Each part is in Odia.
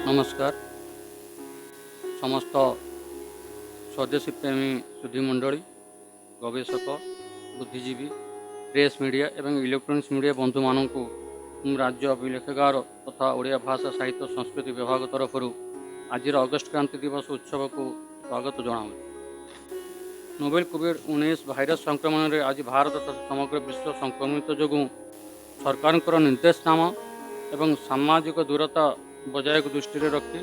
ନମସ୍କାର ସମସ୍ତ ସ୍ୱଦେଶୀ ପ୍ରେମୀ ସୁଧୀମଣ୍ଡଳୀ, ଗବେଷକ, ବୁଦ୍ଧିଜୀବୀ, ପ୍ରେସ୍ ମିଡ଼ିଆ ଏବଂ ଇଲେକ୍ଟ୍ରୋନିକ୍ସ ମିଡ଼ିଆ ବନ୍ଧୁମାନଙ୍କୁ ମୁଁ ରାଜ୍ୟ ଅଭିଲେଖାଗାର ତଥା ଓଡ଼ିଆ ଭାଷା, ସାହିତ୍ୟ, ସଂସ୍କୃତି ବିଭାଗ ତରଫରୁ ଆଜିର ଅଗଷ୍ଟ କ୍ରାନ୍ତି ଦିବସ ଉତ୍ସବକୁ ସ୍ୱାଗତ ଜଣାଉଛି। ନୋଭେଲ କୋଭିଡ଼-19 ଭାଇରସ ସଂକ୍ରମଣରେ ଆଜି ଭାରତ ତଥା ସମଗ୍ର ବିଶ୍ୱ ସଂକ୍ରମିତ ଯୋଗୁଁ ସରକାରଙ୍କର ନିର୍ଦ୍ଦେଶନାମା ଏବଂ ସାମାଜିକ ଦୂରତା ବଜାୟକୁ ଦୃଷ୍ଟିରେ ରଖି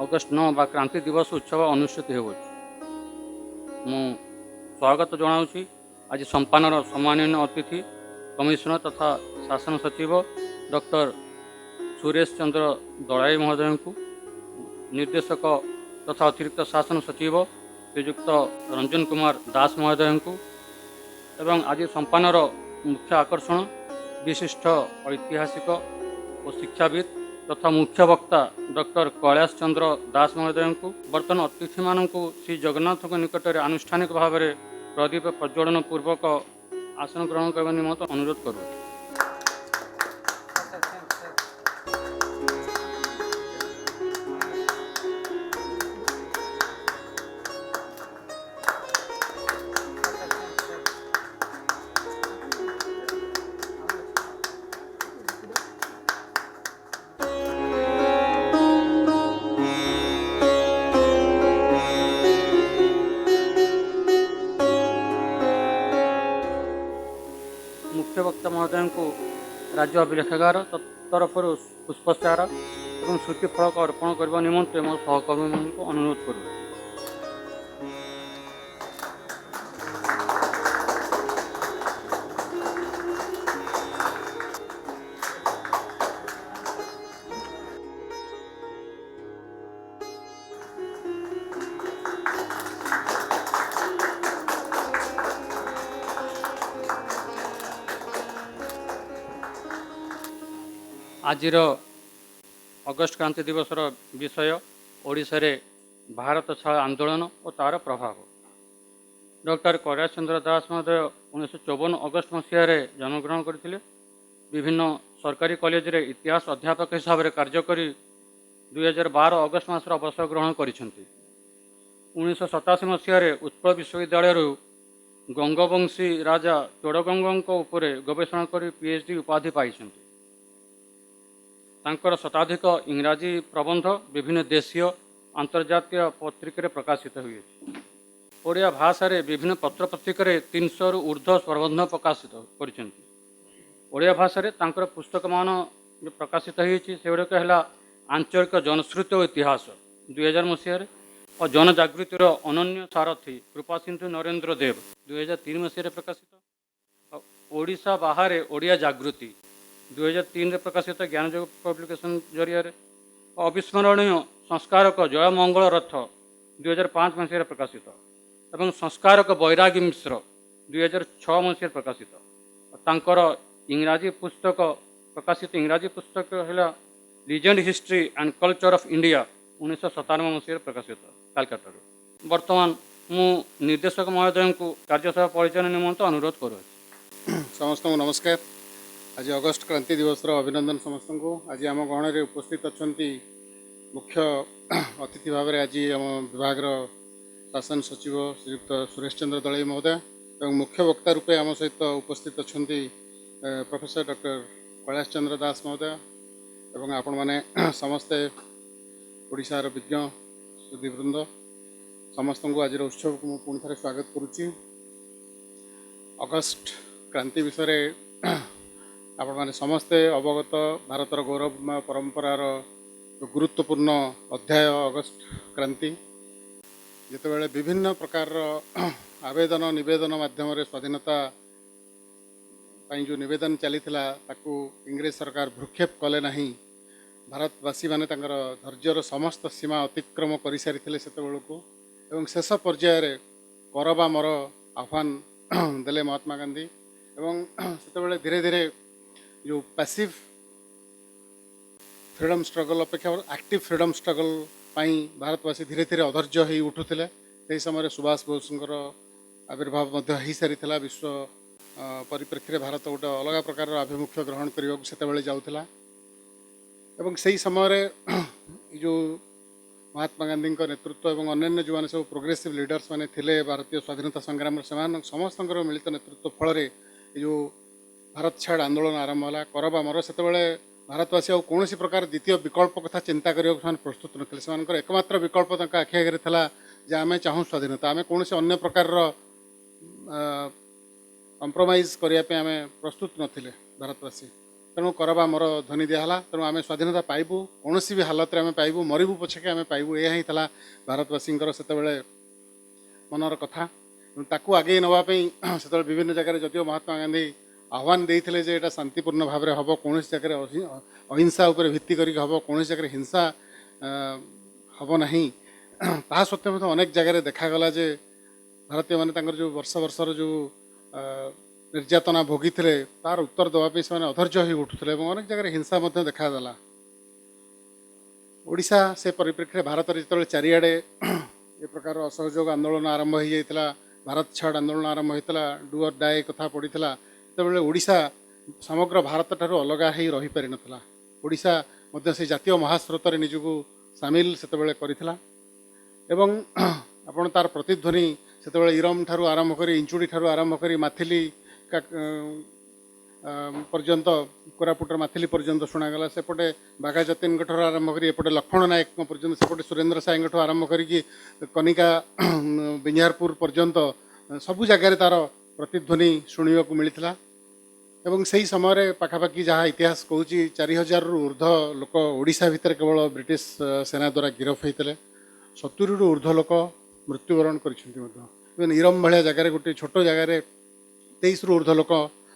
ଅଗଷ୍ଟ 9 ବା କ୍ରାନ୍ତି ଦିବସ ଉତ୍ସବ ଅନୁଷ୍ଠିତ ହେଉଅଛି। ମୁଁ ସ୍ୱାଗତ ଜଣାଉଛି ଆଜି ସମ୍ପାନର ସମ୍ମାନନୀୟ ଅତିଥି, କମିଶନର ତଥା ଶାସନ ସଚିବ ଡକ୍ଟର ସୁରେଶ ଚନ୍ଦ୍ର ଦଳାଇ ମହୋଦୟଙ୍କୁ, ନିର୍ଦ୍ଦେଶକ ତଥା ଅତିରିକ୍ତ ଶାସନ ସଚିବ ଶ୍ରୀଯୁକ୍ତ ରଞ୍ଜନ କୁମାର ଦାସ ମହୋଦୟଙ୍କୁ ଏବଂ ଆଜି ସମ୍ପାନର ମୁଖ୍ୟ ଆକର୍ଷଣ ବିଶିଷ୍ଟ ଐତିହାସିକ ଓ ଶିକ୍ଷାବିତ୍ ତଥା ମୁଖ୍ୟ ବକ୍ତା ଡକ୍ଟର କୈଳାସ ଚନ୍ଦ୍ର ଦାସ ମହୋଦୟଙ୍କୁ। ବର୍ତ୍ତମାନ ଅତିଥିମାନଙ୍କୁ ଶ୍ରୀ ଜଗନ୍ନାଥଙ୍କ ନିକଟରେ ଆନୁଷ୍ଠାନିକ ଭାବରେ ପ୍ରଦୀପ ପ୍ରଜ୍ୱଳନ ପୂର୍ବକ ଆସନ ଗ୍ରହଣ କରିବା ନିମନ୍ତେ ଅନୁରୋଧ କରୁଛି। ମୁଖ୍ୟ ବକ୍ତା ମହୋଦୟଙ୍କୁ ରାଜ୍ୟ ଅଭିଲେଖାଗାର ତରଫରୁ ପୁଷ୍ପଚାର ଏବଂ ସ୍ମୃତି ଫଳକ ଅର୍ପଣ କରିବା ନିମନ୍ତେ ମୋ ସହକର୍ମୀମାନଙ୍କୁ ଅନୁରୋଧ କରୁଛି। ଆଜିର ଅଗଷ୍ଟ କ୍ରାନ୍ତି ଦିବସର ବିଷୟ ଓଡ଼ିଶାରେ ଭାରତ ଛାଡ଼ ଆନ୍ଦୋଳନ ଓ ତା'ର ପ୍ରଭାବ। ଡକ୍ଟର କୈଳାସ ଚନ୍ଦ୍ର ଦାସ ମହୋଦୟ 1954 ଅଗଷ୍ଟ ମସିହାରେ ଜନ୍ମଗ୍ରହଣ କରିଥିଲେ। ବିଭିନ୍ନ ସରକାରୀ କଲେଜରେ ଇତିହାସ ଅଧ୍ୟାପକ ହିସାବରେ କାର୍ଯ୍ୟ କରି 2012 ଅଗଷ୍ଟ ମାସରେ ଅବସର ଗ୍ରହଣ କରିଛନ୍ତି। 1987 ମସିହାରେ ଉତ୍କଳ ବିଶ୍ୱବିଦ୍ୟାଳୟରୁ ଗଙ୍ଗବଂଶୀ ରାଜା ଚୋଡ଼ଗଙ୍ଗଙ୍କ ଉପରେ ଗବେଷଣା କରି ପିଏଚ୍ ଡି ଉପାଧି ପାଇଛନ୍ତି। ତାଙ୍କର ଶତାଧିକ ଇଂରାଜୀ ପ୍ରବନ୍ଧ ବିଭିନ୍ନ ଦେଶୀୟ, ଆନ୍ତର୍ଜାତୀୟ ପତ୍ରିକାରେ ପ୍ରକାଶିତ ହୋଇଅଛି। ଓଡ଼ିଆ ଭାଷାରେ ବିଭିନ୍ନ ପତ୍ରପତ୍ରିକାରେ 300ରୁ ଉର୍ଦ୍ଧ୍ୱ ପ୍ରବନ୍ଧ ପ୍ରକାଶିତ କରିଛନ୍ତି। ଓଡ଼ିଆ ଭାଷାରେ ତାଙ୍କର ପୁସ୍ତକମାନ ଯେଉଁ ପ୍ରକାଶିତ ହୋଇଛି, ସେଗୁଡ଼ିକ ହେଲା ଆଞ୍ଚଳିକ ଜନଶ୍ରୁତି ଓ ଇତିହାସ 2000 ମସିହାରେ ଓ ଜନଜାଗୃତିର ଅନନ୍ୟ ସାରଥୀ କୃପାସିନ୍ଧୁ ନରେନ୍ଦ୍ର ଦେବ 2003 ମସିହାରେ ପ୍ରକାଶିତ, ଆଉ ଓଡ଼ିଶା ବାହାରେ ଓଡ଼ିଆ ଜାଗୃତି 2003ରେ ପ୍ରକାଶିତ ଜ୍ଞାନଯୋଗ ପବ୍ଲିକେସନ୍ ଜରିଆରେ, ଓ ଅବିସ୍ମରଣୀୟ ସଂସ୍କାରକ ଜୟ ମଙ୍ଗଳ ରଥ 2005 ମସିହାରେ ପ୍ରକାଶିତ ଏବଂ ସଂସ୍କାରକ ବୈରାଗୀ ମିଶ୍ର 2006 ମସିହାରେ ପ୍ରକାଶିତ। ତାଙ୍କର ଇଂରାଜୀ ପୁସ୍ତକ ପ୍ରକାଶିତ ଇଂରାଜୀ ପୁସ୍ତକ ହେଲା Legend History and Culture of India, 1997 ମସିହାରେ ପ୍ରକାଶିତ କାଲକାଟାରୁ। ବର୍ତ୍ତମାନ ମୁଁ ନିର୍ଦ୍ଦେଶକ ମହୋଦୟଙ୍କୁ କାର୍ଯ୍ୟସଭା ପରିଚାଳନା ନିମନ୍ତେ ଅନୁରୋଧ କରୁଅଛି। ସମସ୍ତଙ୍କୁ ନମସ୍କାର। ଆଜି ଅଗଷ୍ଟ କ୍ରାନ୍ତି ଦିବସର ଅଭିନନ୍ଦନ ସମସ୍ତଙ୍କୁ। ଆଜି ଆମ ଗହଣରେ ଉପସ୍ଥିତ ଅଛନ୍ତି ମୁଖ୍ୟ ଅତିଥି ଭାବରେ ଆଜି ଆମ ବିଭାଗର ଶାସନ ସଚିବ ଶ୍ରୀଯୁକ୍ତ ସୁରେଶ ଚନ୍ଦ୍ର ଦଳେଇ ମହୋଦୟ ଏବଂ ମୁଖ୍ୟ ବକ୍ତା ରୂପେ ଆମ ସହିତ ଉପସ୍ଥିତ ଅଛନ୍ତି ପ୍ରଫେସର ଡକ୍ଟର କୈଳାସ ଚନ୍ଦ୍ର ଦାସ ମହୋଦୟ ଏବଂ ଆପଣମାନେ ସମସ୍ତେ ଓଡ଼ିଶାର ବିଜ୍ଞ ସୁଧୀବୃନ୍ଦ, ସମସ୍ତଙ୍କୁ ଆଜିର ଉତ୍ସବକୁ ମୁଁ ପୁଣି ଥରେ ସ୍ୱାଗତ କରୁଛି। ଅଗଷ୍ଟ କ୍ରାନ୍ତି ବିଷୟରେ ଆପଣମାନେ ସମସ୍ତେ ଅବଗତ। ଭାରତର ଗୌରବମୟ ପରମ୍ପରାର ଗୁରୁତ୍ୱପୂର୍ଣ୍ଣ ଅଧ୍ୟାୟ ଅଗଷ୍ଟ କ୍ରାନ୍ତି, ଯେତେବେଳେ ବିଭିନ୍ନ ପ୍ରକାରର ଆବେଦନ ନିବେଦନ ମାଧ୍ୟମରେ ସ୍ୱାଧୀନତା ପାଇଁ ଯେଉଁ ନିବେଦନ ଚାଲିଥିଲା, ତାକୁ ଇଂରେଜ ସରକାର ଭ୍ରୂକ୍ଷେପ କଲେ ନାହିଁ। ଭାରତବାସୀମାନେ ତାଙ୍କର ଧୈର୍ଯ୍ୟର ସମସ୍ତ ସୀମା ଅତିକ୍ରମ କରିସାରିଥିଲେ ସେତେବେଳକୁ ଏବଂ ଶେଷ ପର୍ଯ୍ୟାୟରେ କର ବା ମର ଆହ୍ୱାନ ଦେଲେ ମହାତ୍ମା ଗାନ୍ଧୀ ଏବଂ ସେତେବେଳେ ଧୀରେ ଧୀରେ ଯେଉଁ ପାସିଭ୍ ଫ୍ରିଡ଼ମ୍ ଷ୍ଟ୍ରଗଲ୍ ଅପେକ୍ଷା ଆକ୍ଟିଭ୍ ଫ୍ରିଡ଼ମ୍ ଷ୍ଟ୍ରଗଲ୍ ପାଇଁ ଭାରତବାସୀ ଧୀରେ ଧୀରେ ଅଧୈର୍ଯ୍ୟ ହେଇ ଉଠୁଥିଲେ। ସେହି ସମୟରେ ସୁଭାଷ ବୋଷଙ୍କର ଆବିର୍ଭାବ ମଧ୍ୟ ହୋଇସାରିଥିଲା। ବିଶ୍ୱ ପରିପ୍ରେକ୍ଷୀରେ ଭାରତ ଗୋଟେ ଅଲଗା ପ୍ରକାରର ଆଭିମୁଖ୍ୟ ଗ୍ରହଣ କରିବାକୁ ସେତେବେଳେ ଯାଉଥିଲା। ଏବଂ ସେହି ସମୟରେ ଏ ଯେଉଁ ମହାତ୍ମା ଗାନ୍ଧୀଙ୍କ ନେତୃତ୍ୱ ଏବଂ ଅନ୍ୟାନ୍ୟ ଯେଉଁମାନେ ସବୁ ପ୍ରୋଗ୍ରେସିଭ୍ ଲିଡର୍ସ ମାନେ ଥିଲେ ଭାରତୀୟ ସ୍ୱାଧୀନତା ସଂଗ୍ରାମର, ସେମାନଙ୍କ ସମସ୍ତଙ୍କର ମିଳିତ ନେତୃତ୍ୱ ଫଳରେ ଏ ଯେଉଁ ଭାରତ ଛାଡ଼ ଆନ୍ଦୋଳନ ଆରମ୍ଭ ହେଲା। କର ବା ମର। ସେତେବେଳେ ଭାରତବାସୀ ଆଉ କୌଣସି ପ୍ରକାର ଦ୍ୱିତୀୟ ବିକଳ୍ପ କଥା ଚିନ୍ତା କରିବାକୁ ସେମାନେ ପ୍ରସ୍ତୁତ ନଥିଲେ। ସେମାନଙ୍କର ଏକମାତ୍ର ବିକଳ୍ପ ତାଙ୍କ ଆଖି ଆଗରେ ଥିଲା ଯେ ଆମେ ଚାହୁଁ ସ୍ୱାଧୀନତା, ଆମେ କୌଣସି ଅନ୍ୟ ପ୍ରକାରର କମ୍ପ୍ରମାଇଜ୍ କରିବା ପାଇଁ ଆମେ ପ୍ରସ୍ତୁତ ନଥିଲେ ଭାରତବାସୀ। ତେଣୁ କର ବା ମର ଧ୍ୱନି ଦିଆହେଲା। ତେଣୁ ଆମେ ସ୍ୱାଧୀନତା ପାଇବୁ, କୌଣସି ବି ହାଲତରେ ଆମେ ପାଇବୁ, ମରିବୁ ପଛକେ ଆମେ ପାଇବୁ, ଏହା ହିଁ ଥିଲା ଭାରତବାସୀଙ୍କର ସେତେବେଳେ ମନର କଥା। ତେଣୁ ତାକୁ ଆଗେଇ ନେବା ପାଇଁ ସେତେବେଳେ ବିଭିନ୍ନ ଜାଗାରେ ଯଦିଓ ମହାତ୍ମା ଗାନ୍ଧୀ ଆହ୍ୱାନ ଦେଇଥିଲେ ଯେ ଏଇଟା ଶାନ୍ତିପୂର୍ଣ୍ଣ ଭାବରେ ହେବ, କୌଣସି ଜାଗାରେ ଅହିଂସା ଉପରେ ଭିତ୍ତି କରିକି ହେବ, କୌଣସି ଜାଗାରେ ହିଂସା ହେବ ନାହିଁ, ତାହା ସତ୍ତ୍ୱେ ମଧ୍ୟ ଅନେକ ଜାଗାରେ ଦେଖାଗଲା ଯେ ଭାରତୀୟମାନେ ତାଙ୍କର ଯେଉଁ ବର୍ଷ ବର୍ଷର ଯେଉଁ ନିର୍ଯାତନା ଭୋଗିଥିଲେ ତାର ଉତ୍ତର ଦେବା ପାଇଁ ସେମାନେ ଅଧୈର୍ଯ୍ୟ ହୋଇ ଉଠୁଥିଲେ ଏବଂ ଅନେକ ଜାଗାରେ ହିଂସା ମଧ୍ୟ ଦେଖାଦେଲା। ଓଡ଼ିଶା ସେ ପରିପ୍ରେକ୍ଷୀରେ ଭାରତରେ ଯେତେବେଳେ ଚାରିଆଡ଼େ ଏ ପ୍ରକାର ଅସହଯୋଗ ଆନ୍ଦୋଳନ ଆରମ୍ଭ ହୋଇଯାଇଥିଲା, ଭାରତ ଛାଡ଼ ଆନ୍ଦୋଳନ ଆରମ୍ଭ ହୋଇଥିଲା, ଡୁ ଅର୍ ଡାଏ କଥା ପଡ଼ିଥିଲା, ସେତେବେଳେ ଓଡ଼ିଶା ସମଗ୍ର ଭାରତ ଠାରୁ ଅଲଗା ହୋଇ ରହିପାରିନଥିଲା। ଓଡ଼ିଶା ମଧ୍ୟ ସେ ଜାତୀୟ ମହାସ୍ରୋତରେ ନିଜକୁ ସାମିଲ ସେତେବେଳେ କରିଥିଲା ଏବଂ ଆପଣ ତାର ପ୍ରତିଧ୍ୱନି ସେତେବେଳେ ଇରମ ଠାରୁ ଆରମ୍ଭ କରି ଇଞ୍ଚୁଡ଼ି ଠାରୁ ଆରମ୍ଭ କରି ମାଥିଲି ପର୍ଯ୍ୟନ୍ତ, କୋରାପୁଟର ମାଥିଲି ପର୍ଯ୍ୟନ୍ତ ଶୁଣାଗଲା। ସେପଟେ ବାଘା ଯତୀନଙ୍କ ଠାରୁ ଆରମ୍ଭ କରି ଏପଟେ ଲକ୍ଷ୍ମଣ ନାୟକଙ୍କ ପର୍ଯ୍ୟନ୍ତ, ସେପଟେ ସୁରେନ୍ଦ୍ର ସାଏଙ୍କ ଠୁ ଆରମ୍ଭ କରିକି କନିକା ବିଞ୍ଝାରପୁର ପର୍ଯ୍ୟନ୍ତ ସବୁ ଜାଗାରେ ତାର ପ୍ରତିଧ୍ୱନି ଶୁଣିବାକୁ ମିଳିଥିଲା। ଏବଂ ସେହି ସମୟରେ ପାଖାପାଖି ଯାହା ଇତିହାସ କହୁଛି 4000ରୁ ଉର୍ଦ୍ଧ୍ୱ ଲୋକ ଓଡ଼ିଶା ଭିତରେ କେବଳ ବ୍ରିଟିଶ ସେନା ଦ୍ୱାରା ଗିରଫ ହୋଇଥିଲେ, 70ରୁ ଉର୍ଦ୍ଧ୍ୱ ଲୋକ ମୃତ୍ୟୁବରଣ କରିଛନ୍ତି ମଧ୍ୟ। ଇଭେନ୍ ଇରମ ଭଳିଆ ଜାଗାରେ, ଗୋଟିଏ ଛୋଟ ଜାଗାରେ 23ରୁ ଉର୍ଦ୍ଧ୍ୱ ଲୋକ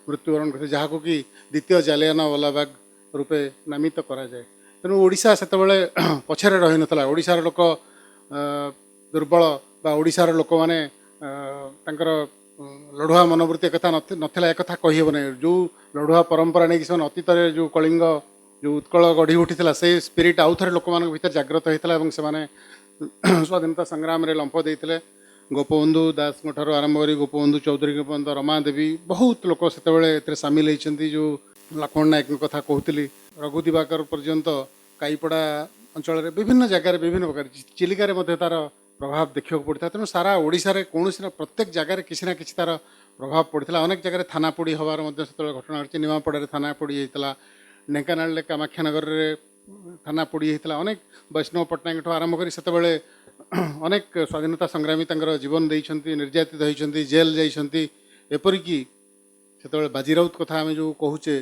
ମୃତ୍ୟୁବରଣ କରିଥିଲେ, ଯାହାକୁ କି ଦ୍ୱିତୀୟ ଜାଲିଆନାୱାଲାବାଗ ରୂପେ ନାମିତ କରାଯାଏ। ତେଣୁ ଓଡ଼ିଶା ସେତେବେଳେ ପଛରେ ରହିନଥିଲା। ଓଡ଼ିଶାର ଲୋକ ଦୁର୍ବଳ ବା ଓଡ଼ିଶାର ଲୋକମାନେ ତାଙ୍କର ଲଢ଼ୁଆ ମନୋବୃତ୍ତି ଏକଥା ନଥିଲା, ଏକଥା କହିହେବ ନାହିଁ। ଯେଉଁ ଲଢ଼ୁଆ ପରମ୍ପରା ନେଇକି ସେମାନେ ଅତୀତରେ ଯେଉଁ କଳିଙ୍ଗ, ଯେଉଁ ଉତ୍କଳ ଗଢ଼ି ଉଠିଥିଲା, ସେ ସ୍ପିରିଟ୍ ଆଉ ଥରେ ଲୋକମାନଙ୍କ ଭିତରେ ଜାଗ୍ରତ ହୋଇଥିଲା ଏବଂ ସେମାନେ ସ୍ୱାଧୀନତା ସଂଗ୍ରାମରେ ଲମ୍ଫ ଦେଇଥିଲେ। ଗୋପବନ୍ଧୁ ଦାସଙ୍କ ଠାରୁ ଆରମ୍ଭ କରି ଗୋପବନ୍ଧୁ ଚୌଧୁରୀଙ୍କ ପର୍ଯ୍ୟନ୍ତ, ରମା ଦେବୀ, ବହୁତ ଲୋକ ସେତେବେଳେ ଏଥିରେ ସାମିଲ ହେଇଛନ୍ତି। ଯେଉଁ ଲକ୍ଷ୍ମଣ ନାୟକଙ୍କ କଥା କହୁଥିଲି, ରଘୁ ଦିବାକର ପର୍ଯ୍ୟନ୍ତ କାଇପଡ଼ା ଅଞ୍ଚଳରେ ବିଭିନ୍ନ ଜାଗାରେ ବିଭିନ୍ନ ପ୍ରକାର, ଚିଲିକାରେ ମଧ୍ୟ ତାର ପ୍ରଭାବ ଦେଖିବାକୁ ପଡ଼ିଥିଲା। ତେଣୁ ସାରା ଓଡ଼ିଶାରେ କୌଣସି ନା ପ୍ରତ୍ୟେକ ଜାଗାରେ କିଛି ନା କିଛି ତାର ପ୍ରଭାବ ପଡ଼ିଥିଲା। ଅନେକ ଜାଗାରେ ଥାନା ପୋଡ଼ି ହେବାର ମଧ୍ୟ ସେତେବେଳେ ଘଟଣା ଘଟିଛି। ନିମାପଡ଼ାରେ ଥାନା ପୋଡ଼ି ହେଇଥିଲା, ଢେଙ୍କାନାଳରେ କାମାକ୍ଷାନଗରରେ ଥାନା ପୋଡ଼ି ହେଇଥିଲା। ଅନେକ ବୈଷ୍ଣବ ପଟ୍ଟନାୟକଠୁ ଆରମ୍ଭ କରି ସେତେବେଳେ ଅନେକ ସ୍ୱାଧୀନତା ସଂଗ୍ରାମୀ ତାଙ୍କର ଜୀବନ ଦେଇଛନ୍ତି, ନିର୍ଯାତିତ ହେଇଛନ୍ତି, ଜେଲ୍ ଯାଇଛନ୍ତି। ଏପରିକି ସେତେବେଳେ ବାଜି ରାଉତ କଥା ଆମେ ଯେଉଁ କହୁଛେ,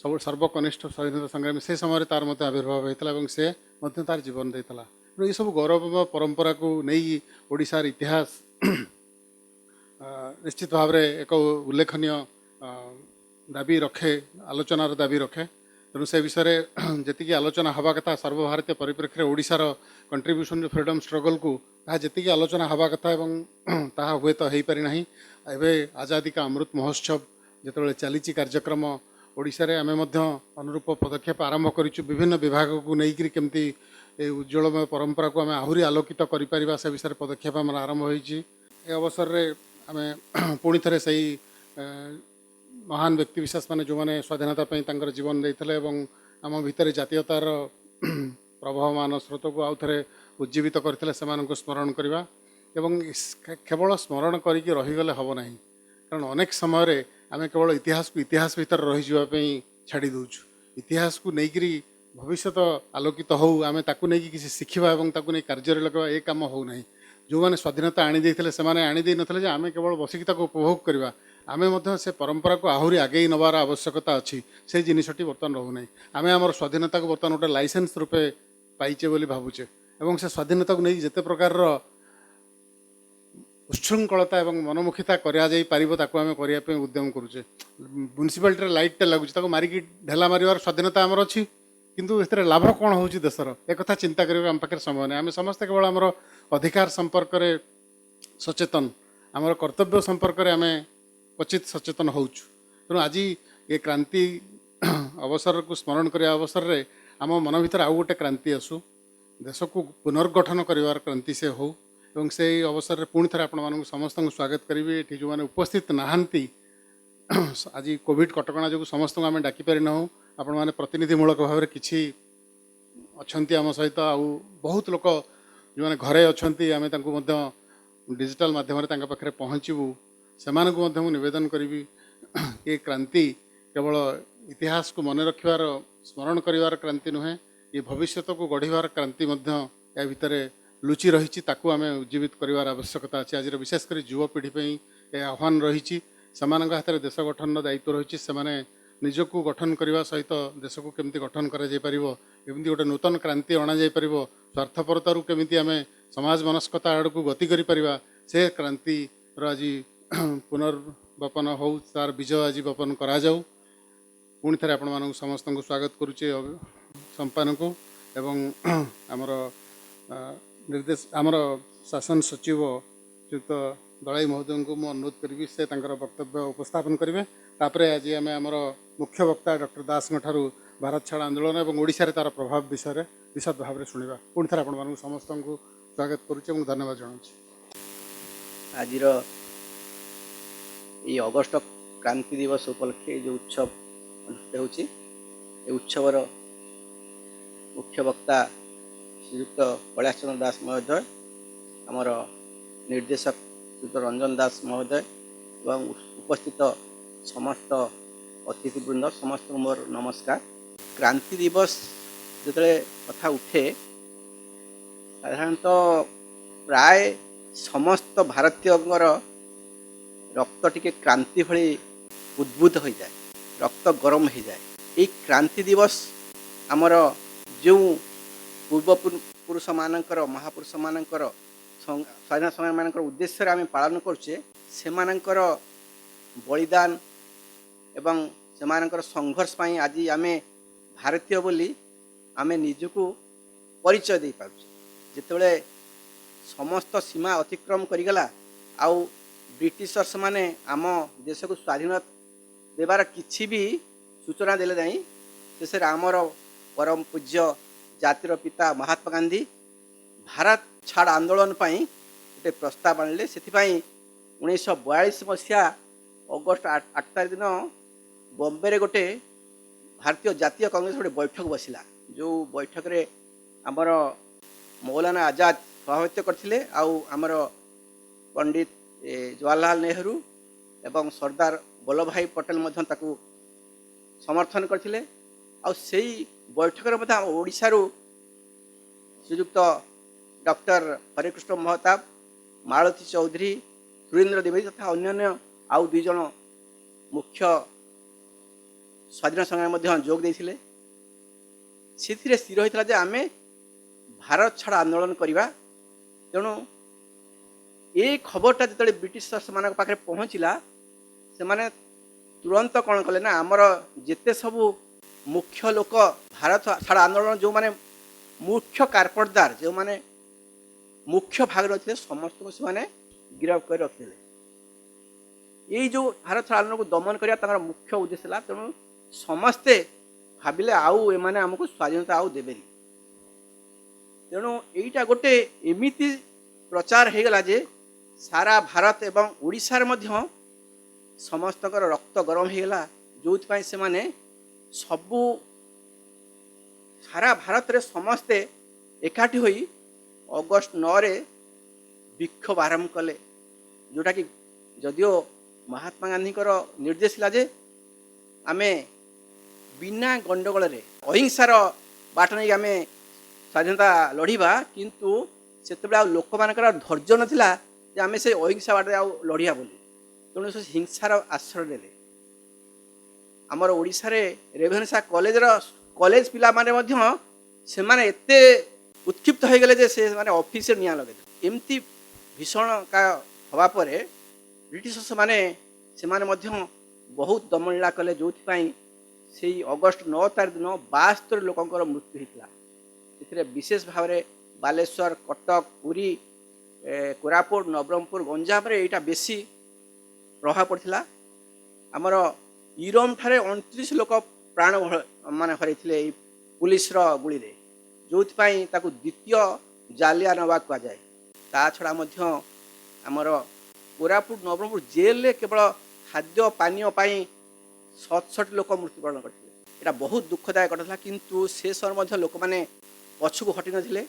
ସବୁ ସର୍ବକନିଷ୍ଠ ସ୍ୱାଧୀନତା ସଂଗ୍ରାମୀ, ସେ ସମୟରେ ତାର ମଧ୍ୟ ଆବିର୍ଭାବ ହେଇଥିଲା ଏବଂ ସେ ମଧ୍ୟ ତାର ଜୀବନ ଦେଇଥିଲା। ତେଣୁ ଏସବୁ ଗୌରବମୟ ପରମ୍ପରାକୁ ନେଇ ଓଡ଼ିଶାର ଇତିହାସ ନିଶ୍ଚିତ ଭାବରେ ଏକ ଉଲ୍ଲେଖନୀୟ ଦାବି ରଖେ, ଆଲୋଚନାର ଦାବି ରଖେ। ତେଣୁ ସେ ବିଷୟରେ ଯେତିକି ଆଲୋଚନା ହେବା କଥା ସର୍ବଭାରତୀୟ ପରିପ୍ରେକ୍ଷୀରେ ଓଡ଼ିଶାର କଣ୍ଟ୍ରିବ୍ୟୁସନ୍ ଯେଉଁ ଫ୍ରିଡ଼ମ୍ ଷ୍ଟ୍ରଗଲ୍କୁ, ତାହା ଯେତିକି ଆଲୋଚନା ହେବା କଥା ଏବଂ ତାହା ହୁଏତ ହେଇପାରି ନାହିଁ। ଏବେ ଆଜାଦୀ କା ଅମୃତ ମହୋତ୍ସବ ଯେତେବେଳେ ଚାଲିଛି କାର୍ଯ୍ୟକ୍ରମ ଓଡ଼ିଶାରେ, ଆମେ ମଧ୍ୟ ଅନୁରୂପ ପଦକ୍ଷେପ ଆରମ୍ଭ କରିଛୁ। ବିଭିନ୍ନ ବିଭାଗକୁ ନେଇକରି କେମିତି ଏ ଉଜ୍ଜ୍ୱଳମୟ ପରମ୍ପରାକୁ ଆମେ ଆହୁରି ଆଲୋକିତ କରିପାରିବା ସେ ବିଷୟରେ ପଦକ୍ଷେପ ଆମର ଆରମ୍ଭ ହୋଇଛି। ଏ ଅବସରରେ ଆମେ ପୁଣି ଥରେ ସେଇ ମହାନ ବ୍ୟକ୍ତିବିଶେଷ ମାନେ ଯେଉଁମାନେ ସ୍ୱାଧୀନତା ପାଇଁ ତାଙ୍କର ଜୀବନ ଦେଇଥିଲେ ଏବଂ ଆମ ଭିତରେ ଜାତୀୟତାର ପ୍ରବହମାନ ସ୍ରୋତକୁ ଆଉ ଥରେ ଉଜ୍ଜୀବିତ କରିଥିଲେ, ସେମାନଙ୍କୁ ସ୍ମରଣ କରିବା। ଏବଂ କେବଳ ସ୍ମରଣ କରିକି ରହିଗଲେ ହେବ ନାହିଁ, କାରଣ ଅନେକ ସମୟରେ ଆମେ କେବଳ ଇତିହାସକୁ ଇତିହାସ ଭିତରେ ରହିଯିବା ପାଇଁ ଛାଡ଼ି ଦେଉଛୁ। ଇତିହାସକୁ ନେଇକରି ଭବିଷ୍ୟତ ଆଲୋକିତ ହେଉ, ଆମେ ତାକୁ ନେଇକି କିଛି ଶିଖିବା ଏବଂ ତାକୁ ନେଇ କାର୍ଯ୍ୟରେ ଲଗାଇବା, ଏ କାମ ହେଉନାହିଁ। ଯେଉଁମାନେ ସ୍ୱାଧୀନତା ଆଣିଦେଇଥିଲେ ସେମାନେ ଆଣିଦେଇନଥିଲେ ଯେ ଆମେ କେବଳ ବସିକି ତାକୁ ଉପଭୋଗ କରିବା, ଆମେ ମଧ୍ୟ ସେ ପରମ୍ପରାକୁ ଆହୁରି ଆଗେଇ ନେବାର ଆବଶ୍ୟକତା ଅଛି। ସେ ଜିନିଷଟି ବର୍ତ୍ତମାନ ରହୁନାହିଁ। ଆମେ ଆମର ସ୍ୱାଧୀନତାକୁ ବର୍ତ୍ତମାନ ଗୋଟେ ଲାଇସେନ୍ସ ରୂପେ ପାଇଛେ ବୋଲି ଭାବୁଛେ ଏବଂ ସେ ସ୍ୱାଧୀନତାକୁ ନେଇକି ଯେତେ ପ୍ରକାରର ଉଚ୍ଛୃଙ୍ଖଳତା ଏବଂ ମନମୁଖିତା କରାଯାଇପାରିବ ତାକୁ ଆମେ କରିବା ପାଇଁ ଉଦ୍ୟମ କରୁଛେ। ମ୍ୟୁନିସିପାଲିଟିରେ ଲାଇଟ୍ଟା ଲାଗୁଛି, ତାକୁ ମାରିକି ଢେଲା ମାରିବାର ସ୍ୱାଧୀନତା ଆମର ଅଛି, କିନ୍ତୁ ଏଥିରେ ଲାଭ କ'ଣ ହେଉଛି ଦେଶର, ଏକଥା ଚିନ୍ତା କରିବାକୁ ଆମ ପାଖରେ ସମୟ ନାହିଁ। ଆମେ ସମସ୍ତେ କେବଳ ଆମର ଅଧିକାର ସମ୍ପର୍କରେ ସଚେତନ, ଆମର କର୍ତ୍ତବ୍ୟ ସମ୍ପର୍କରେ ଆମେ କ୍ୱଚିତ ସଚେତନ ହେଉଛୁ। ତେଣୁ ଆଜି ଏ କ୍ରାନ୍ତି ଅବସରକୁ ସ୍ମରଣ କରିବା ଅବସରରେ ଆମ ମନ ଭିତରେ ଆଉ ଗୋଟେ କ୍ରାନ୍ତି ଆସୁ, ଦେଶକୁ ପୁନର୍ଗଠନ କରିବାର କ୍ରାନ୍ତି ସେ ହେଉ। ଏବଂ ସେଇ ଅବସରରେ ପୁଣି ଥରେ ଆପଣମାନଙ୍କୁ ସମସ୍ତଙ୍କୁ ସ୍ୱାଗତ କରିବି। ଏଠି ଯେଉଁମାନେ ଉପସ୍ଥିତ ନାହାନ୍ତି, ଆଜି କୋଭିଡ଼ କଟକଣା ଯୋଗୁଁ ସମସ୍ତଙ୍କୁ ଆମେ ଡାକିପାରିନାହୁଁ, ଆପଣମାନେ ପ୍ରତିନିଧିମୂଳକ ଭାବରେ କିଛି ଅଛନ୍ତି ଆମ ସହିତ, ଆଉ ବହୁତ ଲୋକ ଯେଉଁମାନେ ଘରେ ଅଛନ୍ତି, ଆମେ ତାଙ୍କୁ ମଧ୍ୟ ଡିଜିଟାଲ ମାଧ୍ୟମରେ ତାଙ୍କ ପାଖରେ ପହଞ୍ଚିବୁ। ସେମାନଙ୍କୁ ମଧ୍ୟ ମୁଁ ନିବେଦନ କରିବି, ଏ କ୍ରାନ୍ତି କେବଳ ଇତିହାସକୁ ମନେ ରଖିବାର, ସ୍ମରଣ କରିବାର କ୍ରାନ୍ତି ନୁହେଁ, ଏ ଭବିଷ୍ୟତକୁ ଗଢ଼ିବାର କ୍ରାନ୍ତି ମଧ୍ୟ ଏହା ଭିତରେ ଲୁଚି ରହିଛି। ତାକୁ ଆମେ ଉଜ୍ଜୀବିତ କରିବାର ଆବଶ୍ୟକତା ଅଛି। ଆଜିର ବିଶେଷ କରି ଯୁବପିଢ଼ି ପାଇଁ ଏ ଆହ୍ୱାନ ରହିଛି। ସେମାନଙ୍କ ହାତରେ ଦେଶ ଗଠନର ଦାୟିତ୍ୱ ରହିଛି। ସେମାନେ ନିଜକୁ ଗଠନ କରିବା ସହିତ ଦେଶକୁ କେମିତି ଗଠନ କରାଯାଇପାରିବ, କେମିତି ଗୋଟେ ନୂତନ କ୍ରାନ୍ତି ଅଣାଯାଇପାରିବ, ସ୍ୱାର୍ଥପରତାରୁ କେମିତି ଆମେ ସମାଜ ମନସ୍କତା ଆଡ଼କୁ ଗତି କରିପାରିବା, ସେ କ୍ରାନ୍ତିର ଆଜି ପୁନର୍ବପନ ହେଉ, ତାର ବୀଜ ଆଜି ବପନ କରାଯାଉ। ପୁଣି ଥରେ ଆପଣମାନଙ୍କୁ ସମସ୍ତଙ୍କୁ ସ୍ୱାଗତ କରୁଛି ସମ୍ପାନକୁ ଏବଂ ଆମର ନିର୍ଦ୍ଦେଶ, ଆମର ଶାସନ ସଚିବ ଶ୍ରୀଯୁକ୍ତ ଦଳାଇ ମହୋଦୟଙ୍କୁ ମୁଁ ଅନୁରୋଧ କରିବି, ସେ ତାଙ୍କର ବକ୍ତବ୍ୟ ଉପସ୍ଥାପନ କରିବେ। ତାପରେ ଆଜି ଆମେ ଆମର ମୁଖ୍ୟ ବକ୍ତା ଡକ୍ଟର ଦାସଙ୍କ ଠାରୁ ଭାରତ ଛାଡ଼ ଆନ୍ଦୋଳନ ଏବଂ ଓଡ଼ିଶାରେ ତା'ର ପ୍ରଭାବ ବିଷୟରେ ବିଶଦ ଭାବରେ ଶୁଣିବା। ପୁଣି ଥରେ ଆପଣମାନଙ୍କୁ ସମସ୍ତଙ୍କୁ ସ୍ୱାଗତ କରୁଛି ଏବଂ ଧନ୍ୟବାଦ ଜଣାଉଛି। ଆଜିର ଏଇ ଅଗଷ୍ଟ କ୍ରାନ୍ତି ଦିବସ ଉପଲକ୍ଷେ ଯେଉଁ ଉତ୍ସବ ଅନୁଷ୍ଠିତ ହେଉଛି, ଏ ଉତ୍ସବର ମୁଖ୍ୟ ବକ୍ତା ଶ୍ରୀଯୁକ୍ତ କୈଳାସ ଚନ୍ଦ୍ର ଦାସ ମହୋଦୟ, ଆମର ନିର୍ଦ୍ଦେଶକ ଶ୍ରୀଯୁକ୍ତ ରଞ୍ଜନ ଦାସ ମହୋଦୟ ଏବଂ ଉପସ୍ଥିତ ସମସ୍ତ ଅତିଥିବୃନ୍ଦ, ସମସ୍ତଙ୍କୁ ମୋର ନମସ୍କାର। କ୍ରାନ୍ତି ଦିବସ ଯେତେବେଳେ କଥା ଉଠେ, ସାଧାରଣତଃ ପ୍ରାୟ ସମସ୍ତ ଭାରତୀୟଙ୍କର ରକ୍ତ ଟିକେ କ୍ରାନ୍ତି ଭଳି ଉଦ୍ବୁଦ୍ଧ ହୋଇଯାଏ, ରକ୍ତ ଗରମ ହୋଇଯାଏ। ଏଇ କ୍ରାନ୍ତି ଦିବସ ଆମର ଯେଉଁ ପୂର୍ବପୁରୁଷମାନଙ୍କର, ମହାପୁରୁଷମାନଙ୍କର, ସ୍ୱାଧୀନତା ସଂଗ୍ରାମୀମାନଙ୍କର ଉଦ୍ଦେଶ୍ୟରେ ଆମେ ପାଳନ କରୁଛେ, ସେମାନଙ୍କର ବଳିଦାନ ଏବଂ ସେମାନଙ୍କର ସଂଘର୍ଷ ପାଇଁ ଆଜି ଆମେ ଭାରତୀୟ ବୋଲି ଆମେ ନିଜକୁ ପରିଚୟ ଦେଇପାରୁଛେ। ଯେତେବେଳେ ସମସ୍ତ ସୀମା ଅତିକ୍ରମ କରିଗଲା ଆଉ ବ୍ରିଟିଶର୍ସ ମାନେ ଆମ ଦେଶକୁ ସ୍ୱାଧୀନ ଦେବାର କିଛି ବି ସୂଚନା ଦେଲେ ନାହିଁ, ଶେଷରେ ଆମର ପରମ ପୂଜ୍ୟ ଜାତିର ପିତା ମହାତ୍ମା ଗାନ୍ଧୀ ଭାରତ ଛାଡ଼ ଆନ୍ଦୋଳନ ପାଇଁ ଗୋଟେ ପ୍ରସ୍ତାବ ଆଣିଲେ। ସେଥିପାଇଁ 1942 ମସିହା ଅଗଷ୍ଟ 8 ତାରିଖ ଦିନ ବମ୍ବେରେ ଗୋଟେ ଭାରତୀୟ ଜାତୀୟ କଂଗ୍ରେସ ଗୋଟେ ବୈଠକ ବସିଲା, ଯେଉଁ ବୈଠକରେ ଆମର ମୌଲାନା ଆଜାଦ ସଭାପତିତ୍ୱ କରିଥିଲେ ଆଉ ଆମର ପଣ୍ଡିତ ଜବାହରଲାଲ ନେହେରୁ ଏବଂ ସର୍ଦ୍ଦାର ବଲ୍ଲଭ ଭାଇ ପଟେଲ ମଧ୍ୟ ତାକୁ ସମର୍ଥନ କରିଥିଲେ। ଆଉ ସେଇ ବୈଠକରେ ମଧ୍ୟ ଆମ ଓଡ଼ିଶାରୁ ଶ୍ରୀଯୁକ୍ତ ଡକ୍ଟର ହରେକୃଷ୍ଣ ମହତାବ, ମାଳତୀ ଚୌଧୁରୀ, ସୁରେନ୍ଦ୍ର ଦ୍ୱିବେଦୀ ତଥା ଅନ୍ୟାନ୍ୟ ଆଉ 2 ଜଣ ମୁଖ୍ୟ ସ୍ୱାଧୀନ ସଂଗ୍ରାମୀ ମଧ୍ୟ ଯୋଗ ଦେଇଥିଲେ। ସେଥିରେ ସ୍ଥିର ହୋଇଥିଲା ଯେ ଆମେ ଭାରତ ଛାଡ଼ ଆନ୍ଦୋଳନ କରିବା। ତେଣୁ ଏ ଖବରଟା ଯେତେବେଳେ ବ୍ରିଟିଶ ସେମାନଙ୍କ ପାଖରେ ପହଞ୍ଚିଲା, ସେମାନେ ତୁରନ୍ତ କ'ଣ କଲେ ନା, ଆମର ଯେତେ ସବୁ ମୁଖ୍ୟ ଲୋକ ଭାରତ ଛାଡ଼ ଆନ୍ଦୋଳନ ଯେଉଁମାନେ ମୁଖ୍ୟ କାର୍ପଟଦାର, ଯେଉଁମାନେ ମୁଖ୍ୟ ଭାଗ ରଖିଥିଲେ, ସମସ୍ତଙ୍କୁ ସେମାନେ ଗିରଫ କରି ରଖିଥିଲେ। ଏଇ ଯେଉଁ ଭାରତ ଛାଡ଼ ଆନ୍ଦୋଳନକୁ ଦମନ କରିବା ତାଙ୍କର ମୁଖ୍ୟ ଉଦ୍ଦେଶ୍ୟ ଥିଲା। ତେଣୁ ସମସ୍ତେ ଭାବିଲେ ଆଉ ଏମାନେ ଆମକୁ ସ୍ୱାଧୀନତା ଆଉ ଦେବେନି। ତେଣୁ ଏଇଟା ଗୋଟେ ଏମିତି ପ୍ରଚାର ହେଇଗଲା ଯେ ସାରା ଭାରତ ଏବଂ ଓଡ଼ିଶାରେ ମଧ୍ୟ ସମସ୍ତଙ୍କର ରକ୍ତ ଗରମ ହେଇଗଲା, ଯେଉଁଥିପାଇଁ ସେମାନେ ସବୁ ସାରା ଭାରତରେ ସମସ୍ତେ ଏକାଠି ହୋଇ ଅଗଷ୍ଟ 9ରେ ବିକ୍ଷୋଭ ଆରମ୍ଭ କଲେ, ଯେଉଁଟାକି ଯଦିଓ ମହାତ୍ମା ଗାନ୍ଧୀଙ୍କର ନିର୍ଦ୍ଦେଶ ଥିଲା ଯେ ଆମେ ବିନା ଗଣ୍ଡଗୋଳରେ ଅହିଂସାର ବାଟ ନେଇ ଆମେ ସ୍ୱାଧୀନତା ଲଢ଼ିବା, କିନ୍ତୁ ସେତେବେଳେ ଆଉ ଲୋକମାନଙ୍କର ଆଉ ଧୈର୍ଯ୍ୟ ନଥିଲା ଯେ ଆମେ ସେ ଅହିଂସା ବାଟରେ ଆଉ ଲଢ଼ିବା ବୋଲି। ତେଣୁ ସେ ହିଂସାର ଆଶ୍ରୟ ନେଲେ। ଆମର ଓଡ଼ିଶାରେ ରେଭେନ୍ସା କଲେଜର କଲେଜ ପିଲାମାନେ ମଧ୍ୟ ସେମାନେ ଏତେ ଉତ୍କ୍ଷିପ୍ତ ହୋଇଗଲେ ଯେ ସେମାନେ ଅଫିସରେ ନିଆଁ ଲଗେଇଦେଲେ। ଏମିତି ଭୀଷଣ ହେବା ପରେ ବ୍ରିଟିଶର୍ସ ମାନେ ସେମାନେ ମଧ୍ୟ ବହୁତ ଦମନଲୀଳା କଲେ, ଯେଉଁଥିପାଇଁ ସେଇ ଅଗଷ୍ଟ 9 ତାରିଖ ଦିନ 72 ଲୋକଙ୍କର ମୃତ୍ୟୁ ହେଇଥିଲା। ସେଥିରେ ବିଶେଷ ଭାବରେ ବାଲେଶ୍ୱର, କଟକ, ପୁରୀ, କୋରାପୁଟ, ନବରଙ୍ଗପୁର, ଗଞ୍ଜାମରେ ଏଇଟା ବେଶୀ ପ୍ରଭାବ ପଡ଼ିଥିଲା। ଆମର ଇରମ ଠାରେ 29 ଲୋକ ପ୍ରାଣ ମାନେ ହରାଇଥିଲେ ଏଇ ପୁଲିସର ଗୁଳିରେ, ଯେଉଁଥିପାଇଁ ତାକୁ ଦ୍ୱିତୀୟ ଜାଲିଆନୱାଗ କୁହାଯାଏ। ତା ଛଡ଼ା ମଧ୍ୟ ଆମର କୋରାପୁଟ, ନବରଙ୍ଗପୁର ଜେଲରେ କେବଳ ଖାଦ୍ୟ ପାନୀୟ ପାଇଁ 67 ଲୋକ ମୃତ୍ୟୁବରଣ କରିଥିଲେ। ଏଇଟା ବହୁତ ଦୁଃଖଦାୟକ ଘଟଣା ଥିଲା, କିନ୍ତୁ ସେ ସମୟରେ ମଧ୍ୟ ଲୋକମାନେ ପଛକୁ ହଟିନଥିଲେ।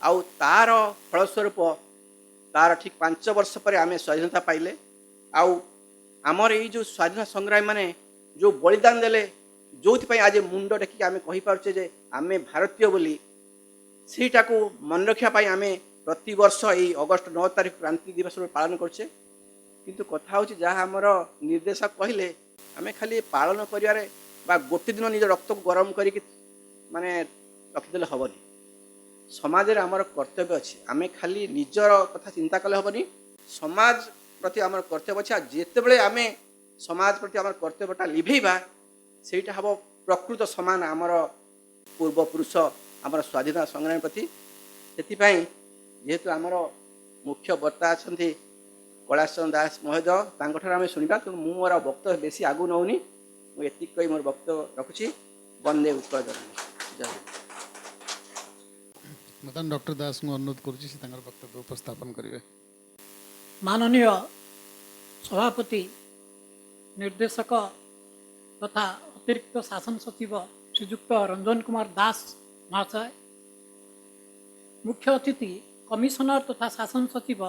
ଆଉ ତାର ଫଳସ୍ୱରୂପ ତାର ଠିକ୍ 5 ବର୍ଷ ପରେ ଆମେ ସ୍ୱାଧୀନତା ପାଇଲେ। ଆଉ ଆମର ଏଇ ଯେଉଁ ସ୍ୱାଧୀନତା ସଂଗ୍ରାମୀମାନେ ଯେଉଁ ବଳିଦାନ ଦେଲେ, ଯେଉଁଥିପାଇଁ ଆଜି ମୁଣ୍ଡ ଟେକିକି ଆମେ କହିପାରୁଛେ ଯେ ଆମେ ଭାରତୀୟ ବୋଲି, ସେଇଟାକୁ ମନେ ରଖିବା ପାଇଁ ଆମେ ପ୍ରତିବର୍ଷ ଏଇ ଅଗଷ୍ଟ 9 ତାରିଖ କ୍ରାନ୍ତି ଦିବସ ରୂପେ ପାଳନ କରୁଛେ। କିନ୍ତୁ କଥା ହେଉଛି, ଯାହା ଆମର ନିର୍ଦ୍ଦେଶକ କହିଲେ, ଆମେ ଖାଲି ପାଳନ କରିବାରେ ବା ଗୋଟେ ଦିନ ନିଜ ରକ୍ତକୁ ଗରମ କରିକି ମାନେ ରଖିଦେଲେ ହେବନି। ସମାଜରେ ଆମର କର୍ତ୍ତବ୍ୟ ଅଛି। ଆମେ ଖାଲି ନିଜର କଥା ଚିନ୍ତା କଲେ ହେବନି, ସମାଜ ପ୍ରତି ଆମର କର୍ତ୍ତବ୍ୟ ଅଛି। ଆଉ ଯେତେବେଳେ ଆମେ ସମାଜ ପ୍ରତି ଆମର କର୍ତ୍ତବ୍ୟଟା ଲିଭେଇବା, ସେଇଟା ହେବ ପ୍ରକୃତ ସମାନ ଆମର ପୂର୍ବପୁରୁଷ, ଆମର ସ୍ୱାଧୀନତା ସଂଗ୍ରାମୀ ପ୍ରତି। ସେଥିପାଇଁ ଯେହେତୁ ଆମର ମୁଖ୍ୟ ବକ୍ତା ଅଛନ୍ତି କୈଳାସ ଚନ୍ଦ୍ର ଦାସ ମହୋଦୟ, ତାଙ୍କଠାରୁ ଆମେ ଶୁଣିବା। ତେଣୁ ମୁଁ ମୋର ବକ୍ତବ୍ୟ ବେଶୀ ଆଗକୁ ନେଉନି। ମୁଁ ଏତିକି କହି ମୋର ବକ୍ତବ୍ୟ ରଖୁଛି। ବନ୍ଦେ ଉତ୍କଳ ଜନନୀ। ଜୟ ହିନ୍ଦ। ବର୍ତ୍ତମାନ ଡକ୍ଟର ଦାସଙ୍କୁ ଅନୁରୋଧ କରୁଛି, ସେ ତାଙ୍କର ବକ୍ତବ୍ୟ ଉପସ୍ଥାପନ କରିବେ। ମାନନୀୟ ସଭାପତି, ନିର୍ଦ୍ଦେଶକ ତଥା ଅତିରିକ୍ତ ଶାସନ ସଚିବ ଶ୍ରୀଯୁକ୍ତ ରଞ୍ଜନ କୁମାର ଦାସ ମହାଶୟ, ମୁଖ୍ୟ ଅତିଥି କମିଶନର ତଥା ଶାସନ ସଚିବ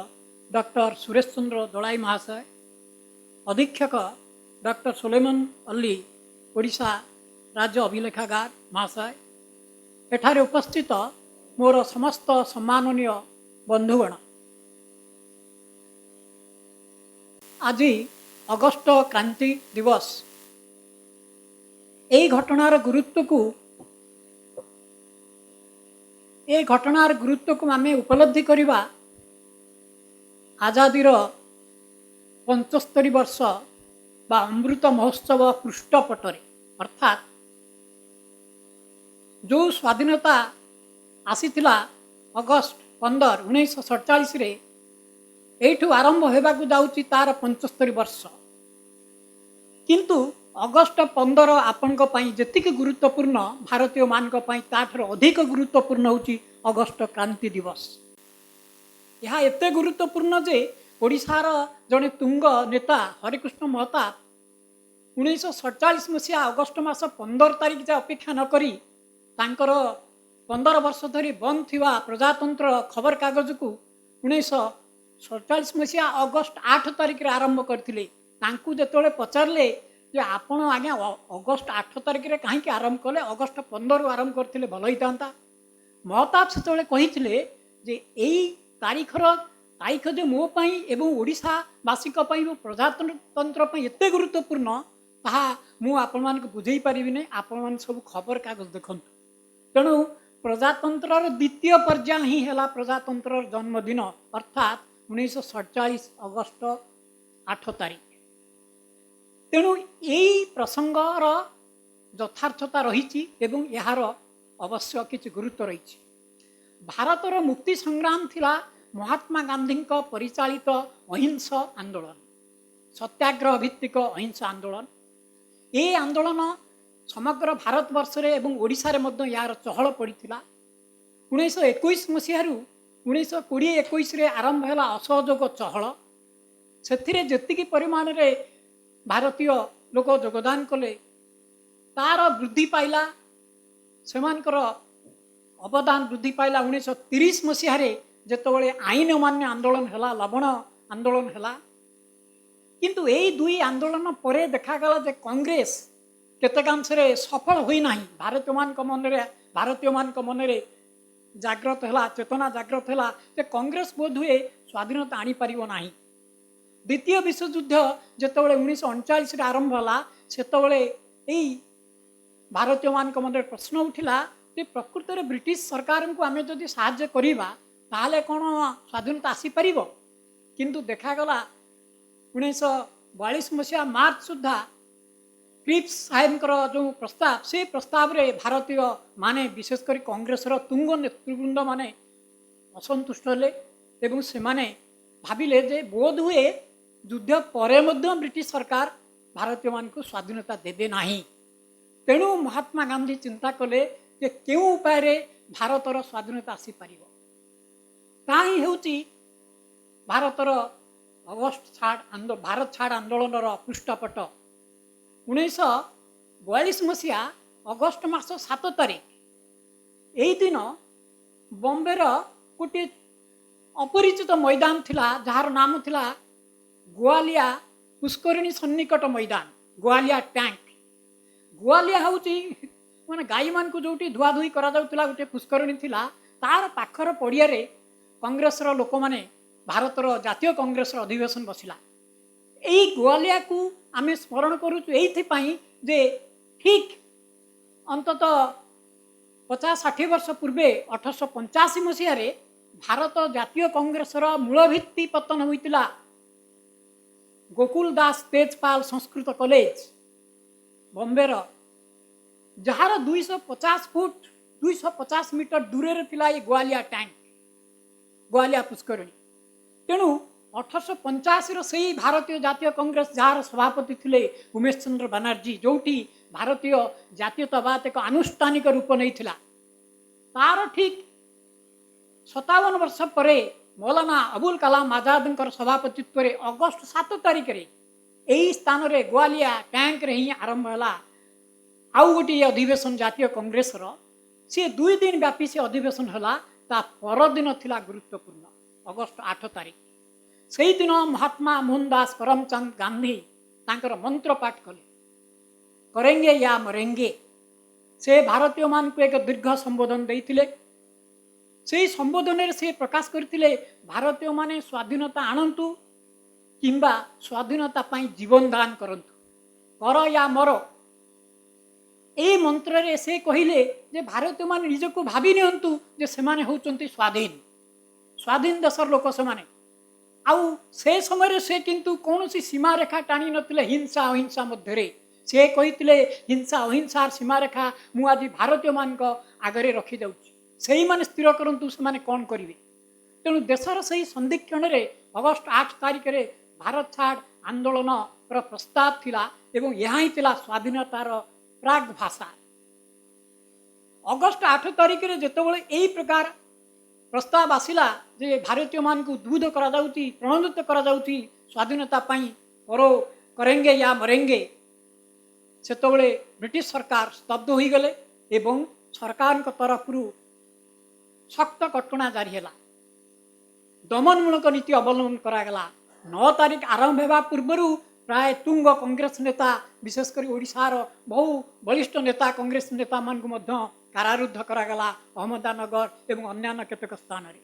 ଡକ୍ଟର ସୁରେଶ ଚନ୍ଦ୍ର ଦଳାଇ ମହାଶୟ, ଅଧୀକ୍ଷକ ଡକ୍ଟର ସୁଲେମାନ ଅଲ୍ଲୀ, ଓଡ଼ିଶା ରାଜ୍ୟ ଅଭିଲେଖାଗାର ମହାଶୟ, ଏଠାରେ ଉପସ୍ଥିତ ମୋର ସମସ୍ତ ସମ୍ମାନନୀୟ ବନ୍ଧୁଗଣ, ଆଜି ଅଗଷ୍ଟ କ୍ରାନ୍ତି ଦିବସ। ଏଇ ଘଟଣାର ଗୁରୁତ୍ୱକୁ ଆମେ ଉପଲବ୍ଧି କରିବା ଆଜାଦିର 75 ବର୍ଷ ବା ଅମୃତ ମହୋତ୍ସବ ପୃଷ୍ଠପଟରେ। ଅର୍ଥାତ୍ ଯେଉଁ ସ୍ୱାଧୀନତା ଆସିଥିଲା ଅଗଷ୍ଟ 15 1947ରେ, ଏଇଠୁ ଆରମ୍ଭ ହେବାକୁ ଯାଉଛି ତାର 75 ବର୍ଷ। କିନ୍ତୁ ଅଗଷ୍ଟ 15 ଆପଣଙ୍କ ପାଇଁ ଯେତିକି ଗୁରୁତ୍ୱପୂର୍ଣ୍ଣ, ଭାରତୀୟମାନଙ୍କ ପାଇଁ ତାଠାରୁ ଅଧିକ ଗୁରୁତ୍ୱପୂର୍ଣ୍ଣ ହେଉଛି ଅଗଷ୍ଟ କ୍ରାନ୍ତି ଦିବସ। ଏହା ଏତେ ଗୁରୁତ୍ୱପୂର୍ଣ୍ଣ ଯେ ଓଡ଼ିଶାର ଜଣେ ତୁଙ୍ଗ ନେତା ହରେକୃଷ୍ଣ ମହତାବ 1947 ମସିହା ଅଗଷ୍ଟ ମାସ 15 ତାରିଖ ଯାଏ ଅପେକ୍ଷା ନ କରି ତାଙ୍କର 15 ବର୍ଷ ଧରି ବନ୍ଦ ଥିବା ପ୍ରଜାତନ୍ତ୍ର ଖବରକାଗଜକୁ 1947 ମସିହା ଅଗଷ୍ଟ 8 ତାରିଖରେ ଆରମ୍ଭ କରିଥିଲେ। ତାଙ୍କୁ ଯେତେବେଳେ ପଚାରିଲେ ଯେ ଆପଣ ଆଜ୍ଞା ଅଗଷ୍ଟ 8 ତାରିଖରେ କାହିଁକି ଆରମ୍ଭ କଲେ, ଅଗଷ୍ଟ 15ରୁ ଆରମ୍ଭ କରିଥିଲେ ଭଲ ହେଇଥାନ୍ତା, ମହତାବ ସେତେବେଳେ କହିଥିଲେ ଯେ ଏଇ ତାରିଖ ଯେ ମୋ ପାଇଁ ଏବଂ ଓଡ଼ିଶାବାସୀଙ୍କ ପାଇଁ ଏବଂ ପ୍ରଜାତନ୍ତ୍ର ପାଇଁ ଏତେ ଗୁରୁତ୍ୱପୂର୍ଣ୍ଣ, ତାହା ମୁଁ ଆପଣମାନଙ୍କୁ ବୁଝେଇ ପାରିବିନି। ଆପଣମାନେ ସବୁ ଖବରକାଗଜ ଦେଖନ୍ତୁ। ତେଣୁ ପ୍ରଜାତନ୍ତ୍ରର ଦ୍ୱିତୀୟ ପର୍ଯ୍ୟାୟ ହିଁ ହେଲା ପ୍ରଜାତନ୍ତ୍ରର ଜନ୍ମଦିନ, ଅର୍ଥାତ୍ 1947 ଅଗଷ୍ଟ 8 ତାରିଖ। ତେଣୁ ଏଇ ପ୍ରସଙ୍ଗର ଯଥାର୍ଥତା ରହିଛି ଏବଂ ଏହାର ଅବଶ୍ୟ କିଛି ଗୁରୁତ୍ୱ ରହିଛି। ଭାରତର ମୁକ୍ତି ସଂଗ୍ରାମ ଥିଲା ମହାତ୍ମା ଗାନ୍ଧୀଙ୍କ ପରିଚାଳିତ ଅହିଂସ ଆନ୍ଦୋଳନ, ସତ୍ୟାଗ୍ରହ ଭିତ୍ତିକ ଅହିଂସା ଆନ୍ଦୋଳନ। ଏହି ଆନ୍ଦୋଳନ ସମଗ୍ର ଭାରତବର୍ଷରେ ଏବଂ ଓଡ଼ିଶାରେ ମଧ୍ୟ ଏହାର ଚହଳ ପଡ଼ିଥିଲା। 1921 ମସିହାରୁ 1920 21ରେ ଆରମ୍ଭ ହେଲା ଅସହଯୋଗ ଚହଳ। ସେଥିରେ ଯେତିକି ପରିମାଣରେ ଭାରତୀୟ ଲୋକ ଯୋଗଦାନ କଲେ, ତାର ବୃଦ୍ଧି ପାଇଲା, ସେମାନଙ୍କର ଅବଦାନ ବୃଦ୍ଧି ପାଇଲା 1930 ମସିହାରେ, ଯେତେବେଳେ ଆଇନ ଅମାନ୍ୟ ଆନ୍ଦୋଳନ ହେଲା, ଲବଣ ଆନ୍ଦୋଳନ ହେଲା। କିନ୍ତୁ ଏଇ ଦୁଇ ଆନ୍ଦୋଳନ ପରେ ଦେଖାଗଲା ଯେ କଂଗ୍ରେସ କେତେକାଂଶରେ ସଫଳ ହୋଇନାହିଁ। ଭାରତୀୟମାନଙ୍କ ମନରେ ଜାଗ୍ରତ ହେଲା, ଚେତନା ଜାଗ୍ରତ ହେଲା ଯେ କଂଗ୍ରେସ ବୋଧହୁଏ ସ୍ୱାଧୀନତା ଆଣିପାରିବ ନାହିଁ। ଦ୍ୱିତୀୟ ବିଶ୍ୱଯୁଦ୍ଧ ଯେତେବେଳେ 1939ରେ ଆରମ୍ଭ ହେଲା, ସେତେବେଳେ ଏଇ ଭାରତୀୟମାନଙ୍କ ମନରେ ପ୍ରଶ୍ନ ଉଠିଲା ଯେ ପ୍ରକୃତରେ ବ୍ରିଟିଶ ସରକାରଙ୍କୁ ଆମେ ଯଦି ସାହାଯ୍ୟ କରିବା, ତାହେଲେ କ'ଣ ସ୍ୱାଧୀନତା ଆସିପାରିବ? କିନ୍ତୁ ଦେଖାଗଲା 1942 ମସିହା ମାର୍ଚ୍ଚ ସୁଦ୍ଧା କ୍ରିପ୍ସ ସାହେବଙ୍କର ଯେଉଁ ପ୍ରସ୍ତାବ, ସେ ପ୍ରସ୍ତାବରେ ଭାରତୀୟ ମାନେ, ବିଶେଷ କରି କଂଗ୍ରେସର ତୁଙ୍ଗ ନେତୃବୃନ୍ଦ ମାନେ ଅସନ୍ତୁଷ୍ଟ ହେଲେ ଏବଂ ସେମାନେ ଭାବିଲେ ଯେ ବୋଧହୁଏ ଯୁଦ୍ଧ ପରେ ମଧ୍ୟ ବ୍ରିଟିଶ ସରକାର ଭାରତୀୟମାନଙ୍କୁ ସ୍ୱାଧୀନତା ଦେବେ ନାହିଁ। ତେଣୁ ମହାତ୍ମା ଗାନ୍ଧୀ ଚିନ୍ତା କଲେ ଯେ କେଉଁ ଉପାୟରେ ଭାରତର ସ୍ୱାଧୀନତା ଆସିପାରିବ। ତାହା ହିଁ ହେଉଛି ଭାରତର ଅଗଷ୍ଟ ଛାଡ଼ ଭାରତ ଛାଡ଼ ଆନ୍ଦୋଳନର ପୃଷ୍ଠପଟ। 1942 ମସିହା ଅଗଷ୍ଟ ମାସ 7 ତାରିଖ, ଏଇ ଦିନ ବମ୍ବେର ଗୋଟିଏ ଅପରିଚିତ ମଇଦାନ ଥିଲା, ଯାହାର ନାମ ଥିଲା ଗୋଆଲିଆ ପୁଷ୍କରିଣୀ ସନ୍ନିକଟ ମଇଦାନ, ଗୋଆଲିଆ ଟ୍ୟାଙ୍କ। ଗୋଆଲିଆ ହେଉଛି ମାନେ ଗାଈମାନଙ୍କୁ ଯେଉଁଠି ଧୁଆଧୁଇ କରାଯାଉଥିଲା ଗୋଟିଏ ପୁଷ୍କରିଣୀ ଥିଲା, ତାର ପାଖର ପଡ଼ିଆରେ କଂଗ୍ରେସର ଲୋକମାନେ ଭାରତର ଜାତୀୟ କଂଗ୍ରେସର ଅଧିବେଶନ ବସିଲା। ଏଇ ଗୋଆଲିଆକୁ ଆମେ ସ୍ମରଣ କରୁଛୁ ଏଇଥିପାଇଁ ଯେ ଠିକ୍ ଅନ୍ତତଃ 50-60 ବର୍ଷ ପୂର୍ବେ 1885 ମସିହାରେ ଭାରତ ଜାତୀୟ କଂଗ୍ରେସର ମୂଳଭିତ୍ତି ପତ୍ତନ ହୋଇଥିଲା ଗୋକୁଲ ଦାସ ତେଜପାଲ ସଂସ୍କୃତ କଲେଜ ବମ୍ବେର, ଯାହାର 250 ଫୁଟ 250 ମିଟର ଦୂରରେ ଥିଲା ଏଇ ଗୋଆଲିଆ ଟ୍ୟାଙ୍କ, ଗୋଆଲିଆ ପୁଷ୍କରିଣୀ। ତେଣୁ 1885ର ସେଇ ଭାରତୀୟ ଜାତୀୟ କଂଗ୍ରେସ, ଯାହାର ସଭାପତି ଥିଲେ ଉମେଶ ଚନ୍ଦ୍ର ବାନାର୍ଜୀ, ଯେଉଁଠି ଭାରତୀୟ ଜାତୀୟତାବାଦ ଏକ ଆନୁଷ୍ଠାନିକ ରୂପ ନେଇଥିଲା, ତାର ଠିକ୍ 57 ବର୍ଷ ପରେ ମୌଲାନା ଅବୁଲ କାଲାମ ଆଜାଦଙ୍କର ସଭାପତିତ୍ୱରେ ଅଗଷ୍ଟ 7 ତାରିଖରେ ଏହି ସ୍ଥାନରେ ଗୋଆଲିଆ ଟ୍ୟାଙ୍କରେ ହିଁ ଆରମ୍ଭ ହେଲା ଆଉ ଗୋଟିଏ ଅଧିବେଶନ ଜାତୀୟ କଂଗ୍ରେସର। ସିଏ 2 ଦିନ ବ୍ୟାପୀ ସେ ଅଧିବେଶନ ହେଲା। ତା ପରଦିନ ଥିଲା ଗୁରୁତ୍ୱପୂର୍ଣ୍ଣ ଅଗଷ୍ଟ 8 ତାରିଖ। ସେଇଦିନ ମହାତ୍ମା ମୋହନ ଦାସ କରମଚାନ୍ଦ ଗାନ୍ଧୀ ତାଙ୍କର ମନ୍ତ୍ର ପାଠ କଲେ, କରେଙ୍ଗେ ୟା ମରେଙ୍ଗେ। ସେ ଭାରତୀୟମାନଙ୍କୁ ଏକ ଦୀର୍ଘ ସମ୍ବୋଧନ ଦେଇଥିଲେ। ସେଇ ସମ୍ବୋଧନରେ ସେ ପ୍ରକାଶ କରିଥିଲେ ଭାରତୀୟମାନେ ସ୍ୱାଧୀନତା ଆଣନ୍ତୁ କିମ୍ବା ସ୍ୱାଧୀନତା ପାଇଁ ଜୀବନ ଦାନ କରନ୍ତୁ, କର ୟା ମର। ଏଇ ମନ୍ତ୍ରରେ ସେ କହିଲେ ଯେ ଭାରତୀୟମାନେ ନିଜକୁ ଭାବି ନିଅନ୍ତୁ ଯେ ସେମାନେ ହେଉଛନ୍ତି ସ୍ୱାଧୀନ, ସ୍ୱାଧୀନ ଦେଶର ଲୋକ ସେମାନେ। ଆଉ ସେ ସମୟରେ ସେ କିନ୍ତୁ କୌଣସି ସୀମାରେଖା ଟାଣି ନଥିଲେ ହିଂସା ଅହିଂସା ମଧ୍ୟରେ। ସେ କହିଥିଲେ ହିଂସା ଅହିଂସାର ସୀମାରେଖା ମୁଁ ଆଜି ଭାରତୀୟମାନଙ୍କ ଆଗରେ ରଖିଯାଉଛି, ସେଇମାନେ ସ୍ଥିର କରନ୍ତୁ ସେମାନେ କ'ଣ କରିବେ। ତେଣୁ ଦେଶର ସେଇ ସନ୍ଧିକ୍ଷଣରେ ଅଗଷ୍ଟ 8 ତାରିଖରେ ଭାରତ ଛାଡ଼ ଆନ୍ଦୋଳନର ପ୍ରସ୍ତାବ ଥିଲା ଏବଂ ଏହା ହିଁ ଥିଲା ସ୍ୱାଧୀନତାର ପ୍ରାକ୍ ଭାଷା। ଅଗଷ୍ଟ 8 ତାରିଖରେ ଯେତେବେଳେ ଏଇ ପ୍ରକାର ପ୍ରସ୍ତାବ ଆସିଲା ଯେ ଭାରତୀୟମାନଙ୍କୁ ଉଦ୍ବୁଦ୍ଧ କରାଯାଉଛି, ପ୍ରଣୋଦିତ କରାଯାଉଛି ସ୍ୱାଧୀନତା ପାଇଁ, କରୋ କରେଙ୍ଗେ ୟା ମରେଙ୍ଗେ, ସେତେବେଳେ ବ୍ରିଟିଶ ସରକାର ସ୍ତବ୍ଧ ହୋଇଗଲେ ଏବଂ ସରକାରଙ୍କ ତରଫରୁ ଶକ୍ତ କଟକଣା ଜାରି ହେଲା, ଦମନମୂଳକ ନୀତି ଅବଲମ୍ବନ କରାଗଲା। 9 ତାରିଖ ଆରମ୍ଭ ହେବା ପୂର୍ବରୁ ପ୍ରାୟ ତୁଙ୍ଗ କଂଗ୍ରେସ ନେତା, ବିଶେଷ କରି ଓଡ଼ିଶାର ବହୁ ବଳିଷ୍ଠ ନେତା କଂଗ୍ରେସ ନେତାମାନଙ୍କୁ ମଧ୍ୟ କାରାରୁଦ୍ଧ କରାଗଲା ଅହମ୍ମଦାନଗର ଏବଂ ଅନ୍ୟାନ୍ୟ କେତେକ ସ୍ଥାନରେ।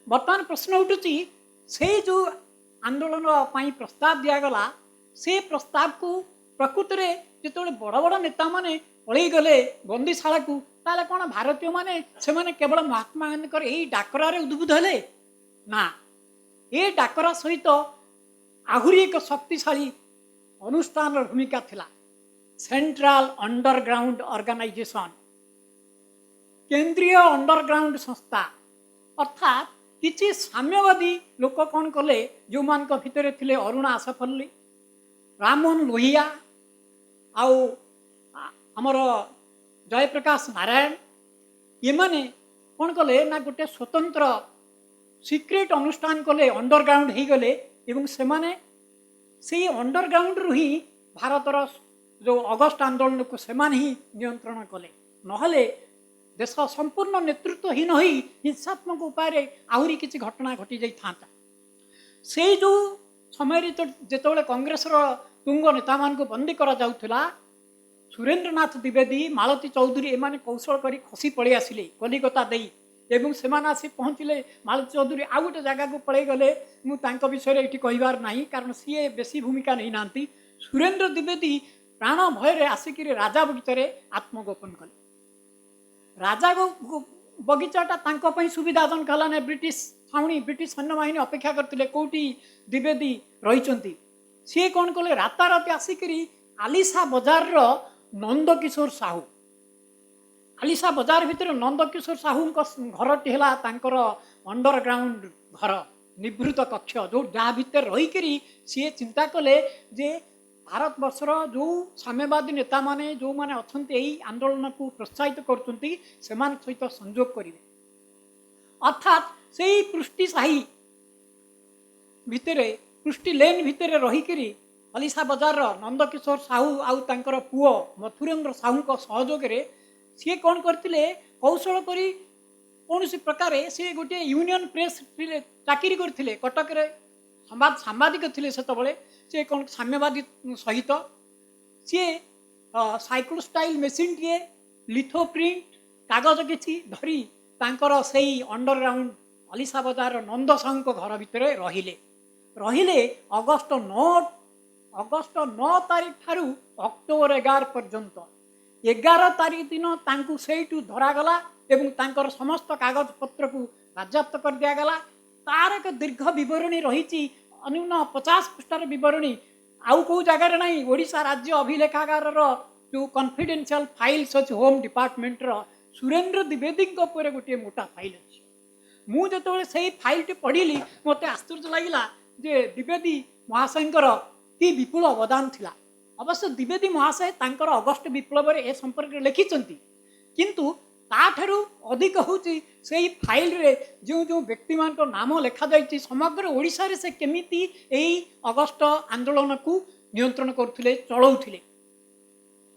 ବର୍ତ୍ତମାନ ପ୍ରଶ୍ନ ଉଠୁଛି, ସେଇ ଯେଉଁ ଆନ୍ଦୋଳନ ପାଇଁ ପ୍ରସ୍ତାବ ଦିଆଗଲା, ସେ ପ୍ରସ୍ତାବକୁ ପ୍ରକୃତରେ ଯେତେବେଳେ ବଡ଼ ବଡ଼ ନେତାମାନେ ପଳେଇଗଲେ ବନ୍ଦିଶାଳାକୁ, ତାହେଲେ କ'ଣ ଭାରତୀୟମାନେ ସେମାନେ କେବଳ ମହାତ୍ମା ଗାନ୍ଧୀଙ୍କର ଏଇ ଡାକରାରେ ଉଦ୍ବୁଦ୍ଧ ହେଲେ? ନା, ଏ ଡାକରା ସହିତ ଆହୁରି ଏକ ଶକ୍ତିଶାଳୀ ଅନୁଷ୍ଠାନର ଭୂମିକା ଥିଲା, ସେଣ୍ଟ୍ରାଲ ଅଣ୍ଡରଗ୍ରାଉଣ୍ଡ ଅର୍ଗାନାଇଜେସନ୍, କେନ୍ଦ୍ରୀୟ ଅଣ୍ଡରଗ୍ରାଉଣ୍ଡ ସଂସ୍ଥା। ଅର୍ଥାତ୍ କିଛି ସାମ୍ୟବାଦୀ ଲୋକ କ'ଣ କଲେ, ଯେଉଁମାନଙ୍କ ଭିତରେ ଥିଲେ ଅରୁଣ ଆସଫଲ୍ଲୀ, ରାମମୋହନ ଲୋହିଆ, ଆଉ ଆମର ଜୟପ୍ରକାଶ ନାରାୟଣ, ଏମାନେ କ'ଣ କଲେ ନା ଗୋଟେ ସ୍ୱତନ୍ତ୍ର ସିକ୍ରେଟ୍ ଅନୁଷ୍ଠାନ କଲେ, ଅଣ୍ଡରଗ୍ରାଉଣ୍ଡ ହେଇଗଲେ ଏବଂ ସେମାନେ ସେଇ ଅଣ୍ଡରଗ୍ରାଉଣ୍ଡରୁ ହିଁ ଭାରତର ଯେଉଁ ଅଗଷ୍ଟ ଆନ୍ଦୋଳନକୁ ସେମାନେ ହିଁ ନିୟନ୍ତ୍ରଣ କଲେ। ନହେଲେ ଦେଶ ସମ୍ପୂର୍ଣ୍ଣ ନେତୃତ୍ୱହୀନ ହୋଇ ହିଂସାତ୍ମକ ଉପାୟରେ ଆହୁରି କିଛି ଘଟଣା ଘଟିଯାଇଥାନ୍ତା। ସେଇ ଯେଉଁ ସମୟରେ ଯେତେବେଳେ କଂଗ୍ରେସର ତୁଙ୍ଗ ନେତାମାନଙ୍କୁ ବନ୍ଦୀ କରାଯାଉଥିଲା, ସୁରେନ୍ଦ୍ରନାଥ ଦ୍ୱିବେଦୀ, ମାଳତୀ ଚୌଧୁରୀ ଏମାନେ କୌଶଳ କରି ଖସି ପଳେଇ ଆସିଲେ କଲିକତା ଦେଇ ଏବଂ ସେମାନେ ଆସି ପହଞ୍ଚିଲେ। ମାଳତୀ ଚୌଧୁରୀ ଆଉ ଗୋଟେ ଜାଗାକୁ ପଳେଇଗଲେ, ମୁଁ ତାଙ୍କ ବିଷୟରେ ଏଇଠି କହିବାର ନାହିଁ କାରଣ ସିଏ ବେଶୀ ଭୂମିକା ନେଇନାହାନ୍ତି। ସୁରେନ୍ଦ୍ର ଦ୍ୱିବେଦୀ ପ୍ରାଣ ଭୟରେ ଆସିକିରି ରାଜା ବଗିଚାରେ ଆତ୍ମଗୋପନ କଲେ। ରାଜା ବଗିଚାଟା ତାଙ୍କ ପାଇଁ ସୁବିଧାଜନକ ହେଲା ନା, ବ୍ରିଟିଶ ଛାଉଣି, ବ୍ରିଟିଶ ସୈନ୍ୟବାହିନୀ ଅପେକ୍ଷା କରିଥିଲେ କେଉଁଠି ଦ୍ୱିବେଦୀ ରହିଛନ୍ତି। ସିଏ କ'ଣ କଲେ, ରାତାରାତି ଆସିକିରି ଆଲିସା ବଜାରର ନନ୍ଦକିଶୋର ସାହୁ, ଆଲିସା ବଜାର ଭିତରେ ନନ୍ଦକିଶୋର ସାହୁଙ୍କ ଘରଟି ହେଲା ତାଙ୍କର ଅଣ୍ଡରଗ୍ରାଉଣ୍ଡ ଘର, ନିଭୃତ କକ୍ଷ, ଯେଉଁ ଯାହା ଭିତରେ ରହିକିରି ସିଏ ଚିନ୍ତା କଲେ ଯେ ଭାରତବର୍ଷର ଯେଉଁ ସାମ୍ୟବାଦୀ ନେତାମାନେ ଯେଉଁମାନେ ଅଛନ୍ତି ଏଇ ଆନ୍ଦୋଳନକୁ ପ୍ରୋତ୍ସାହିତ କରୁଛନ୍ତି ସେମାନଙ୍କ ସହିତ ସଂଯୋଗ କରିବେ। ଅର୍ଥାତ୍ ସେଇ ପୃଷ୍ଟି ସାହି ଭିତରେ, ପୃଷ୍ଟି ଲେନ୍ ଭିତରେ ରହିକିରି ଅଲିସା ବଜାରର ନନ୍ଦକିଶୋର ସାହୁ ଆଉ ତାଙ୍କର ପୁଅ ମଥୁରେନ୍ଦ୍ର ସାହୁଙ୍କ ସହଯୋଗରେ ସିଏ କ'ଣ କରିଥିଲେ, କୌଶଳ କରି କୌଣସି ପ୍ରକାରେ ସିଏ ଗୋଟିଏ ୟୁନିୟନ ପ୍ରେସ୍ ଥିଲେ, ଚାକିରି କରିଥିଲେ କଟକରେ, ସାମ୍ବାଦିକ ଥିଲେ ସେତେବେଳେ। ସିଏ କ'ଣ ସାମ୍ୟବାଦୀ ସହିତ ସିଏ ସାଇକ୍ଲୋ ଷ୍ଟାଇଲ୍ ମେସିନ୍ଟିଏ, ଲିଥୋ ପ୍ରିଣ୍ଟ କାଗଜ କିଛି ଧରି ତାଙ୍କର ସେଇ ଅଣ୍ଡରଗ୍ରାଉଣ୍ଡ ଅଲିସା ବଜାରର ନନ୍ଦ ସାହୁଙ୍କ ଘର ଭିତରେ ରହିଲେ। ରହିଲେ ଅଗଷ୍ଟ 9 ତାରିଖ ଠାରୁ ଅକ୍ଟୋବର 11 ପର୍ଯ୍ୟନ୍ତ। 11 ତାରିଖ ଦିନ ତାଙ୍କୁ ସେଇଠୁ ଧରାଗଲା ଏବଂ ତାଙ୍କର ସମସ୍ତ କାଗଜପତ୍ରକୁ ବାଜ୍ୟାପ୍ତ କରିଦିଆଗଲା। ତାର ଏକ ଦୀର୍ଘ ବିବରଣୀ ରହିଛି, ଅନ୍ୟୁନ 50 ପୃଷ୍ଠାର ବିବରଣୀ, ଆଉ କେଉଁ ଜାଗାରେ ନାହିଁ। ଓଡ଼ିଶା ରାଜ୍ୟ ଅଭିଲେଖାଗାରର ଯେଉଁ କନଫିଡେନ୍ସିଆଲ ଫାଇଲ୍ସ ଅଛି ହୋମ୍ ଡିପାର୍ଟମେଣ୍ଟର, ସୁରେନ୍ଦ୍ର ଦ୍ୱିବେଦୀଙ୍କ ଉପରେ ଗୋଟିଏ ମୋଟା ଫାଇଲ୍ ଅଛି। ମୁଁ ଯେତେବେଳେ ସେଇ ଫାଇଲ୍ଟି ପଢ଼ିଲି, ମୋତେ ଆଶ୍ଚର୍ଯ୍ୟ ଲାଗିଲା ଯେ ଦ୍ୱିବେଦୀ ମହାଶୟଙ୍କର କି ବିପୁଳ ଅବଦାନ ଥିଲା। ଅବଶ୍ୟ ଦ୍ୱିବେଦୀ ମହାଶୟ ତାଙ୍କର ଅଗଷ୍ଟ ବିପ୍ଳବରେ ଏ ସମ୍ପର୍କରେ ଲେଖିଛନ୍ତି, କିନ୍ତୁ ତାଠାରୁ ଅଧିକ ହେଉଛି ସେଇ ଫାଇଲ୍ରେ ଯେଉଁ ଯେଉଁ ବ୍ୟକ୍ତିମାନଙ୍କ ନାମ ଲେଖାଯାଇଛି, ସମଗ୍ର ଓଡ଼ିଶାରେ ସେ କେମିତି ଏଇ ଅଗଷ୍ଟ ଆନ୍ଦୋଳନକୁ ନିୟନ୍ତ୍ରଣ କରୁଥିଲେ, ଚଳାଉଥିଲେ।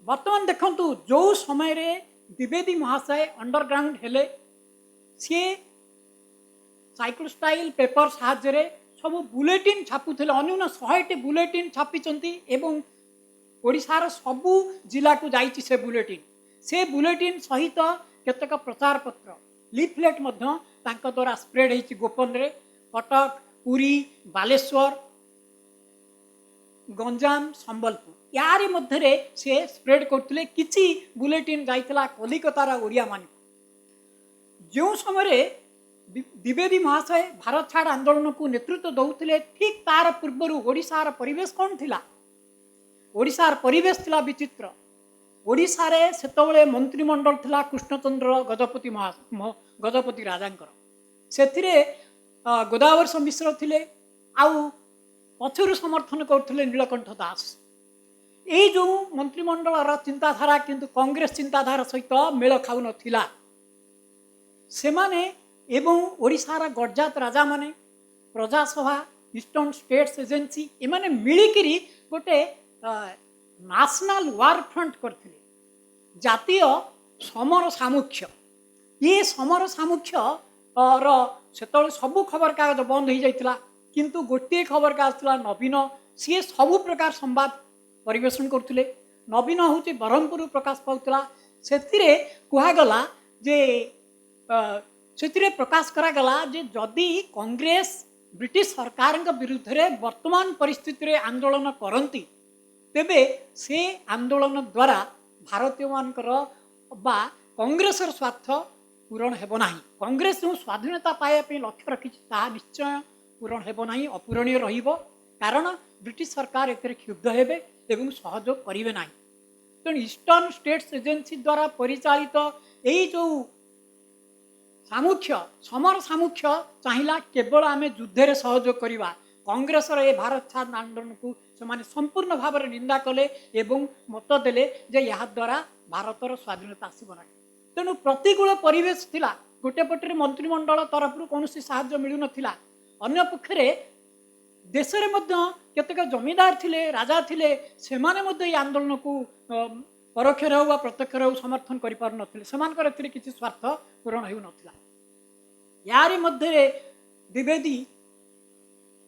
ବର୍ତ୍ତମାନ ଦେଖନ୍ତୁ, ଯେଉଁ ସମୟରେ ଦ୍ୱିବେଦୀ ମହାଶୟ ଅଣ୍ଡରଗ୍ରାଉଣ୍ଡ ହେଲେ, ସିଏ ସାଇକ୍ଲୋ ଷ୍ଟାଇଲ୍ ପେପର ସାହାଯ୍ୟରେ ସବୁ ବୁଲେଟିନ୍ ଛାପୁଥିଲେ। ଅନ୍ୟୁନ 100ଟି ବୁଲେଟିନ୍ ଛାପିଛନ୍ତି ଏବଂ ଓଡ଼ିଶାର ସବୁ ଜିଲ୍ଲାକୁ ଯାଇଛି ସେ ବୁଲେଟିନ୍। ସେ ବୁଲେଟିନ୍ ସହିତ କେତେକ ପ୍ରଚାରପତ୍ର, ଲିଫଲେଟ୍ ମଧ୍ୟ ତାଙ୍କ ଦ୍ୱାରା ସ୍ପ୍ରେଡ୍ ହେଇଛି ଗୋପନରେ। କଟକ, ପୁରୀ, ବାଲେଶ୍ୱର, ଗଞ୍ଜାମ, ସମ୍ବଲପୁର, ୟାରି ମଧ୍ୟରେ ସେ ସ୍ପ୍ରେଡ୍ କରୁଥିଲେ। କିଛି ବୁଲେଟିନ୍ ଯାଇଥିଲା କଲିକତାର ଓଡ଼ିଆମାନଙ୍କୁ। ଯେଉଁ ସମୟରେ ଦ୍ୱିବେଦୀ ମହାଶୟ ଭାରତ ଛାଡ଼ ଆନ୍ଦୋଳନକୁ ନେତୃତ୍ୱ ଦେଉଥିଲେ, ଠିକ୍ ତାର ପୂର୍ବରୁ ଓଡ଼ିଶାର ପରିବେଶ କ'ଣ ଥିଲା? ଓଡ଼ିଶାର ପରିବେଶ ଥିଲା ବିଚିତ୍ର। ଓଡ଼ିଶାରେ ସେତେବେଳେ ମନ୍ତ୍ରିମଣ୍ଡଳ ଥିଲା କୃଷ୍ଣଚନ୍ଦ୍ର ଗଜପତି ରାଜାଙ୍କର। ସେଥିରେ ଗୋଦାବରୀଶ ମିଶ୍ର ଥିଲେ, ଆଉ ପଛରୁ ସମର୍ଥନ କରୁଥିଲେ ନୀଳକଣ୍ଠ ଦାସ। ଏଇ ଯେଉଁ ମନ୍ତ୍ରିମଣ୍ଡଳର ଚିନ୍ତାଧାରା କିନ୍ତୁ କଂଗ୍ରେସ ଚିନ୍ତାଧାରା ସହିତ ମେଳ ଖାଉନଥିଲା। ସେମାନେ ଏବଂ ଓଡ଼ିଶାର ଗଡ଼ଜାତ ରାଜାମାନେ, ପ୍ରଜାସଭା, ଇଷ୍ଟର୍ଣ୍ଣ ଷ୍ଟେଟ୍ସ ଏଜେନ୍ସି, ଏମାନେ ମିଳିକିରି ଗୋଟେ ନ୍ୟାସନାଲ ୱାର ଫ୍ରଣ୍ଟ କରିଥିଲେ, ଜାତୀୟ ସମର ସାମୁଖ୍ୟ। ଏ ସମର ସାମୁଖ୍ୟ ର ସେତେବେଳେ ସବୁ ଖବରକାଗଜ ବନ୍ଦ ହେଇଯାଇଥିଲା, କିନ୍ତୁ ଗୋଟିଏ ଖବରକାଗଜ ଥିଲା ନବୀନ। ସିଏ ସବୁ ପ୍ରକାର ସମ୍ବାଦ ପରିବେଷଣ କରୁଥିଲେ। ନବୀନ ହେଉଛି ବ୍ରହ୍ମପୁରରୁ ପ୍ରକାଶ ପାଉଥିଲା। ସେଥିରେ କୁହାଗଲା ଯେ ସେଥିରେ ପ୍ରକାଶ କରାଗଲା ଯେ ଯଦି କଂଗ୍ରେସ ବ୍ରିଟିଶ ସରକାରଙ୍କ ବିରୁଦ୍ଧରେ ବର୍ତ୍ତମାନ ପରିସ୍ଥିତିରେ ଆନ୍ଦୋଳନ କରନ୍ତି, ତେବେ ସେ ଆନ୍ଦୋଳନ ଦ୍ୱାରା ଭାରତୀୟମାନଙ୍କର ବା କଂଗ୍ରେସର ସ୍ୱାର୍ଥ ପୂରଣ ହେବ ନାହିଁ। କଂଗ୍ରେସ ଯେଉଁ ସ୍ୱାଧୀନତା ପାଇବା ପାଇଁ ଲକ୍ଷ୍ୟ ରଖିଛି, ତାହା ନିଶ୍ଚୟ ପୂରଣ ହେବ ନାହିଁ, ଅପୂରଣୀୟ ରହିବ। କାରଣ ବ୍ରିଟିଶ ସରକାର ଏଥିରେ କ୍ଷୁବ୍ଧ ହେବେ ଏବଂ ସହଯୋଗ କରିବେ ନାହିଁ। ତେଣୁ ଇଷ୍ଟର୍ଣ୍ଣ ଷ୍ଟେଟ୍ସ ଏଜେନ୍ସି ଦ୍ୱାରା ପରିଚାଳିତ ଏଇ ଯେଉଁ ସାମୁଖ୍ୟ, ସମର ସାମୁଖ୍ୟ ଚାହିଁଲା କେବଳ ଆମେ ଯୁଦ୍ଧରେ ସହଯୋଗ କରିବା। କଂଗ୍ରେସର ଏ ଭାରତ ଛାଡ଼ ଆନ୍ଦୋଳନକୁ ସେମାନେ ସମ୍ପୂର୍ଣ୍ଣ ଭାବରେ ନିନ୍ଦା କଲେ ଏବଂ ମତ ଦେଲେ ଯେ ଏହାଦ୍ୱାରା ଭାରତର ସ୍ୱାଧୀନତା ଆସିବ ନାହିଁ। ତେଣୁ ପ୍ରତିକୂଳ ପରିବେଶ ଥିଲା। ଗୋଟେ ପଟରେ ମନ୍ତ୍ରିମଣ୍ଡଳ ତରଫରୁ କୌଣସି ସାହାଯ୍ୟ ମିଳୁନଥିଲା, ଅନ୍ୟ ପକ୍ଷରେ ଦେଶରେ ମଧ୍ୟ କେତେକ ଜମିଦାର ଥିଲେ, ରାଜା ଥିଲେ, ସେମାନେ ମଧ୍ୟ ଏଇ ଆନ୍ଦୋଳନକୁ ପରୋକ୍ଷରେ ହେଉ ବା ପ୍ରତ୍ୟକ୍ଷରେ ହେଉ ସମର୍ଥନ କରିପାରୁନଥିଲେ। ସେମାନଙ୍କର ଏଥିରେ କିଛି ସ୍ୱାର୍ଥ ପୂରଣ ହେଉନଥିଲା। ୟାରି ମଧ୍ୟରେ ଦ୍ୱିବେଦୀ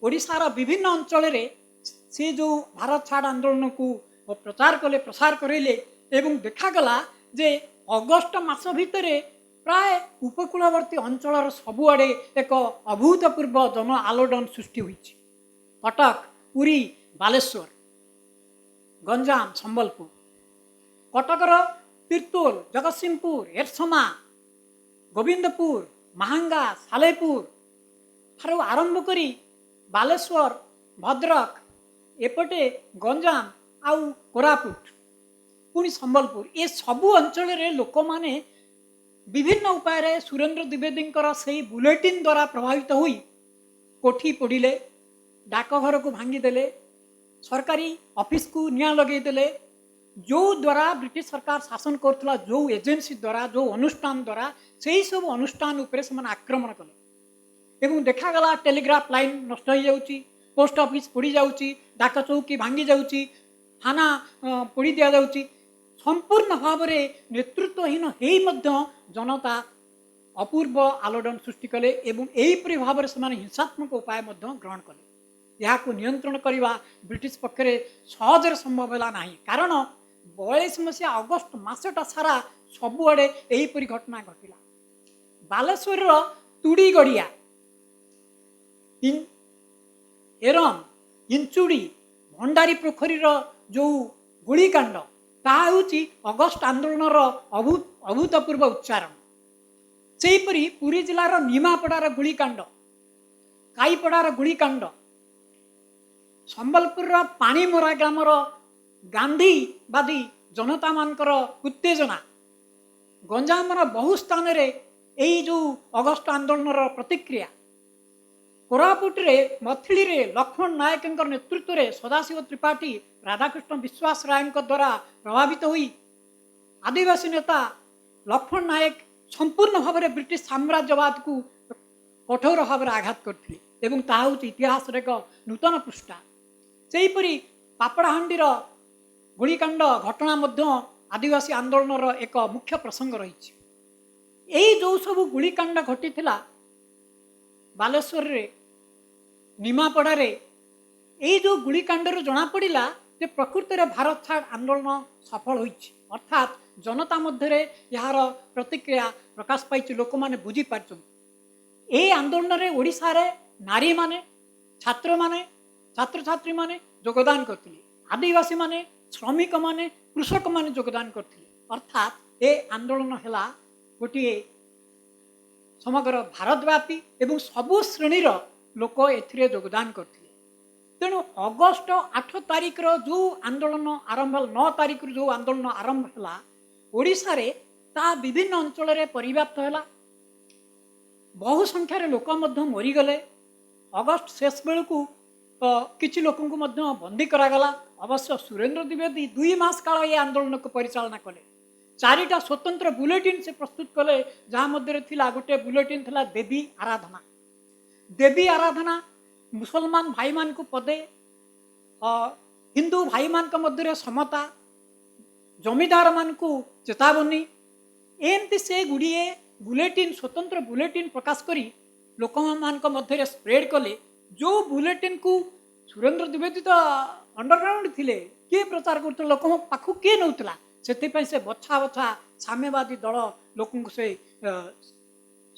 ଓଡ଼ିଶାର ବିଭିନ୍ନ ଅଞ୍ଚଳରେ ସେ ଯେଉଁ ଭାରତ ଛାଡ଼ ଆନ୍ଦୋଳନକୁ ପ୍ରଚାର କଲେ, ପ୍ରସାର କରାଇଲେ ଏବଂ ଦେଖାଗଲା ଯେ ଅଗଷ୍ଟ ମାସ ଭିତରେ ପ୍ରାୟ ଉପକୂଳବର୍ତ୍ତୀ ଅଞ୍ଚଳର ସବୁଆଡ଼େ ଏକ ଅଭୂତପୂର୍ବ ଜନ ଆଲୋଡ଼ନ ସୃଷ୍ଟି ହୋଇଛି। କଟକ, ପୁରୀ, ବାଲେଶ୍ୱର, ଗଞ୍ଜାମ, ସମ୍ବଲପୁର, କଟକର ତିର୍ତୋଲ, ଜଗତସିଂହପୁର, ଏରସମା, ଗୋବିନ୍ଦପୁର, ମାହାଙ୍ଗା, ସାଲେପୁର ଠାରୁ ଆରମ୍ଭ କରି ବାଲେଶ୍ୱର, ଭଦ୍ରକ, ଏପଟେ ଗଞ୍ଜାମ ଆଉ କୋରାପୁଟ, ପୁଣି ସମ୍ବଲପୁର, ଏ ସବୁ ଅଞ୍ଚଳରେ ଲୋକମାନେ ବିଭିନ୍ନ ଉପାୟରେ ସୁରେନ୍ଦ୍ର ଦ୍ୱିବେଦୀଙ୍କର ସେଇ ବୁଲେଟିନ୍ ଦ୍ୱାରା ପ୍ରଭାବିତ ହୋଇ କୋଠି ପୋଡ଼ିଲେ, ଡାକଘରକୁ ଭାଙ୍ଗିଦେଲେ, ସରକାରୀ ଅଫିସକୁ ନିଆଁ ଲଗେଇଦେଲେ। ଯେଉଁ ଦ୍ୱାରା ବ୍ରିଟିଶ ସରକାର ଶାସନ କରୁଥିଲା, ଯେଉଁ ଏଜେନ୍ସି ଦ୍ୱାରା, ଯେଉଁ ଅନୁଷ୍ଠାନ ଦ୍ୱାରା, ସେଇ ସବୁ ଅନୁଷ୍ଠାନ ଉପରେ ସେମାନେ ଆକ୍ରମଣ କଲେ ଏବଂ ଦେଖାଗଲା ଟେଲିଗ୍ରାଫ ଲାଇନ୍ ନଷ୍ଟ ହେଇଯାଉଛି, ପୋଷ୍ଟ ଅଫିସ ପୋଡ଼ି ଯାଉଛି, ଡାକ ଚୌକି ଭାଙ୍ଗି ଯାଉଛି, ଥାନା ପୋଡ଼ି ଦିଆଯାଉଛି। ସମ୍ପୂର୍ଣ୍ଣ ଭାବରେ ନେତୃତ୍ୱହୀନ ହେଇ ମଧ୍ୟ ଜନତା ଅପୂର୍ବ ଆଲୋଡ଼ନ ସୃଷ୍ଟି କଲେ ଏବଂ ଏହିପରି ଭାବରେ ସେମାନେ ହିଂସାତ୍ମକ ଉପାୟ ମଧ୍ୟ ଗ୍ରହଣ କଲେ। ଏହାକୁ ନିୟନ୍ତ୍ରଣ କରିବା ବ୍ରିଟିଶ ପକ୍ଷରେ ସହଜରେ ସମ୍ଭବ ହେଲା ନାହିଁ, କାରଣ 42 ମସିହା ଅଗଷ୍ଟ ମାସଟା ସାରା ସବୁଆଡ଼େ ଏହିପରି ଘଟଣା ଘଟିଲା। ବାଲେଶ୍ୱରର ତୁଡ଼ିଗଡ଼ିଆ, ଏରମ୍, ଇଞ୍ଚୁଡ଼ି, ଭଣ୍ଡାରୀ ପୋଖରୀର ଯେଉଁ ଗୁଳିକାଣ୍ଡ, ତାହା ହେଉଛି ଅଗଷ୍ଟ ଆନ୍ଦୋଳନର ଅଭୂତପୂର୍ବ ଉଚ୍ଚାରଣ। ସେହିପରି ପୁରୀ ଜିଲ୍ଲାର ନିମାପଡ଼ାର ଗୁଳିକାଣ୍ଡ, କାଇପଡ଼ାର ଗୁଳିକାଣ୍ଡ, ସମ୍ବଲପୁରର ପାଣିମୋରା ଗ୍ରାମର ଗାନ୍ଧୀବାଦୀ ଜନତାମାନଙ୍କର ଉତ୍ତେଜନା, ଗଞ୍ଜାମର ବହୁ ସ୍ଥାନରେ ଏଇ ଯେଉଁ ଅଗଷ୍ଟ ଆନ୍ଦୋଳନର ପ୍ରତିକ୍ରିୟା, କୋରାପୁଟରେ ମଥିଳିରେ ଲକ୍ଷ୍ମଣ ନାୟକଙ୍କ ନେତୃତ୍ୱରେ ସଦାଶିବ ତ୍ରିପାଠୀ ରାଧାକୃଷ୍ଣ ବିଶ୍ୱାସ ରାୟଙ୍କ ଦ୍ୱାରା ପ୍ରଭାବିତ ହୋଇ ଆଦିବାସୀ ନେତା ଲକ୍ଷ୍ମଣ ନାୟକ ସମ୍ପୂର୍ଣ୍ଣ ଭାବରେ ବ୍ରିଟିଶ ସାମ୍ରାଜ୍ୟବାଦକୁ କଠୋର ଭାବରେ ଆଘାତ କରିଥିଲେ ଏବଂ ତାହା ହେଉଛି ଇତିହାସର ଏକ ନୂତନ ପୃଷ୍ଠା। ସେହିପରି ପାପଡ଼ାହାଣ୍ଡିର ଗୁଳିକାଣ୍ଡ ଘଟଣା ମଧ୍ୟ ଆଦିବାସୀ ଆନ୍ଦୋଳନର ଏକ ମୁଖ୍ୟ ପ୍ରସଙ୍ଗ ରହିଛି। ଏଇ ଯେଉଁ ସବୁ ଗୁଳିକାଣ୍ଡ ଘଟିଥିଲା ବାଲେଶ୍ୱରରେ, ନିମାପଡ଼ାରେ, ଏଇ ଯେଉଁ ଗୁଳିକାଣ୍ଡରୁ ଜଣାପଡ଼ିଲା ଯେ ପ୍ରକୃତରେ ଭାରତ ଛାଡ଼ ଆନ୍ଦୋଳନ ସଫଳ ହୋଇଛି, ଅର୍ଥାତ୍ ଜନତା ମଧ୍ୟରେ ଏହାର ପ୍ରତିକ୍ରିୟା ପ୍ରକାଶ ପାଇଛି, ଲୋକମାନେ ବୁଝିପାରିଛନ୍ତି। ଏହି ଆନ୍ଦୋଳନରେ ଓଡ଼ିଶାରେ ନାରୀମାନେ, ଛାତ୍ରମାନେ, ଛାତ୍ରଛାତ୍ରୀମାନେ ଯୋଗଦାନ କରିଥିଲେ, ଆଦିବାସୀମାନେ, ଶ୍ରମିକମାନେ, କୃଷକମାନେ ଯୋଗଦାନ କରିଥିଲେ। ଅର୍ଥାତ୍ ଏ ଆନ୍ଦୋଳନ ହେଲା ଗୋଟିଏ ସମଗ୍ର ଭାରତବ୍ୟାପୀ ଏବଂ ସବୁ ଶ୍ରେଣୀର ଲୋକ ଏଥିରେ ଯୋଗଦାନ କରିଥିଲେ। ତେଣୁ ଅଗଷ୍ଟ 8 ତାରିଖର ଯେଉଁ ଆନ୍ଦୋଳନ ଆରମ୍ଭ ହେଲା, 9 ତାରିଖରୁ ଯେଉଁ ଆନ୍ଦୋଳନ ଆରମ୍ଭ ହେଲା ଓଡ଼ିଶାରେ, ତାହା ବିଭିନ୍ନ ଅଞ୍ଚଳରେ ପରିବ୍ୟାପ୍ତ ହେଲା। ବହୁ ସଂଖ୍ୟାରେ ଲୋକ ମଧ୍ୟ ମରିଗଲେ। ଅଗଷ୍ଟ ଶେଷ ବେଳକୁ କିଛି ଲୋକଙ୍କୁ ମଧ୍ୟ ବନ୍ଦୀ କରାଗଲା। ଅବଶ୍ୟ ସୁରେନ୍ଦ୍ର ଦ୍ୱିବେଦୀ 2 ମାସ କାଳ ଏ ଆନ୍ଦୋଳନକୁ ପରିଚାଳନା କଲେ। 4ଟା ସ୍ୱତନ୍ତ୍ର ବୁଲେଟିନ୍ ସେ ପ୍ରସ୍ତୁତ କଲେ, ଯାହା ମଧ୍ୟରେ ଥିଲା ଗୋଟିଏ ବୁଲେଟିନ୍ ଥିଲା ଦେବୀ ଆରାଧନା। ଦେବୀ ଆରାଧନା ମୁସଲମାନ ଭାଇମାନଙ୍କୁ ପଦେ, ହିନ୍ଦୁ ଭାଇମାନଙ୍କ ମଧ୍ୟରେ ସମତା, ଜମିଦାରମାନଙ୍କୁ ଚେତାବନୀ, ଏମିତି ସେ ଗୁଡ଼ିଏ ବୁଲେଟିନ୍, ସ୍ୱତନ୍ତ୍ର ବୁଲେଟିନ୍ ପ୍ରକାଶ କରି ଲୋକମାନଙ୍କ ମଧ୍ୟରେ ସ୍ପ୍ରେଡ୍ କଲେ। ଯେଉଁ ବୁଲେଟିନ୍କୁ ସୁରେନ୍ଦ୍ର ଦ୍ୱିବେଦୀ ତ ଅଣ୍ଡରଗ୍ରାଉଣ୍ଡ ଥିଲେ, କିଏ ପ୍ରଚାର କରୁଥିଲେ, ଲୋକଙ୍କ ପାଖକୁ କିଏ ନେଉଥିଲା, ସେଥିପାଇଁ ସେ ବଛା ବଛା ସାମ୍ୟବାଦୀ ଦଳ ଲୋକଙ୍କୁ ସେ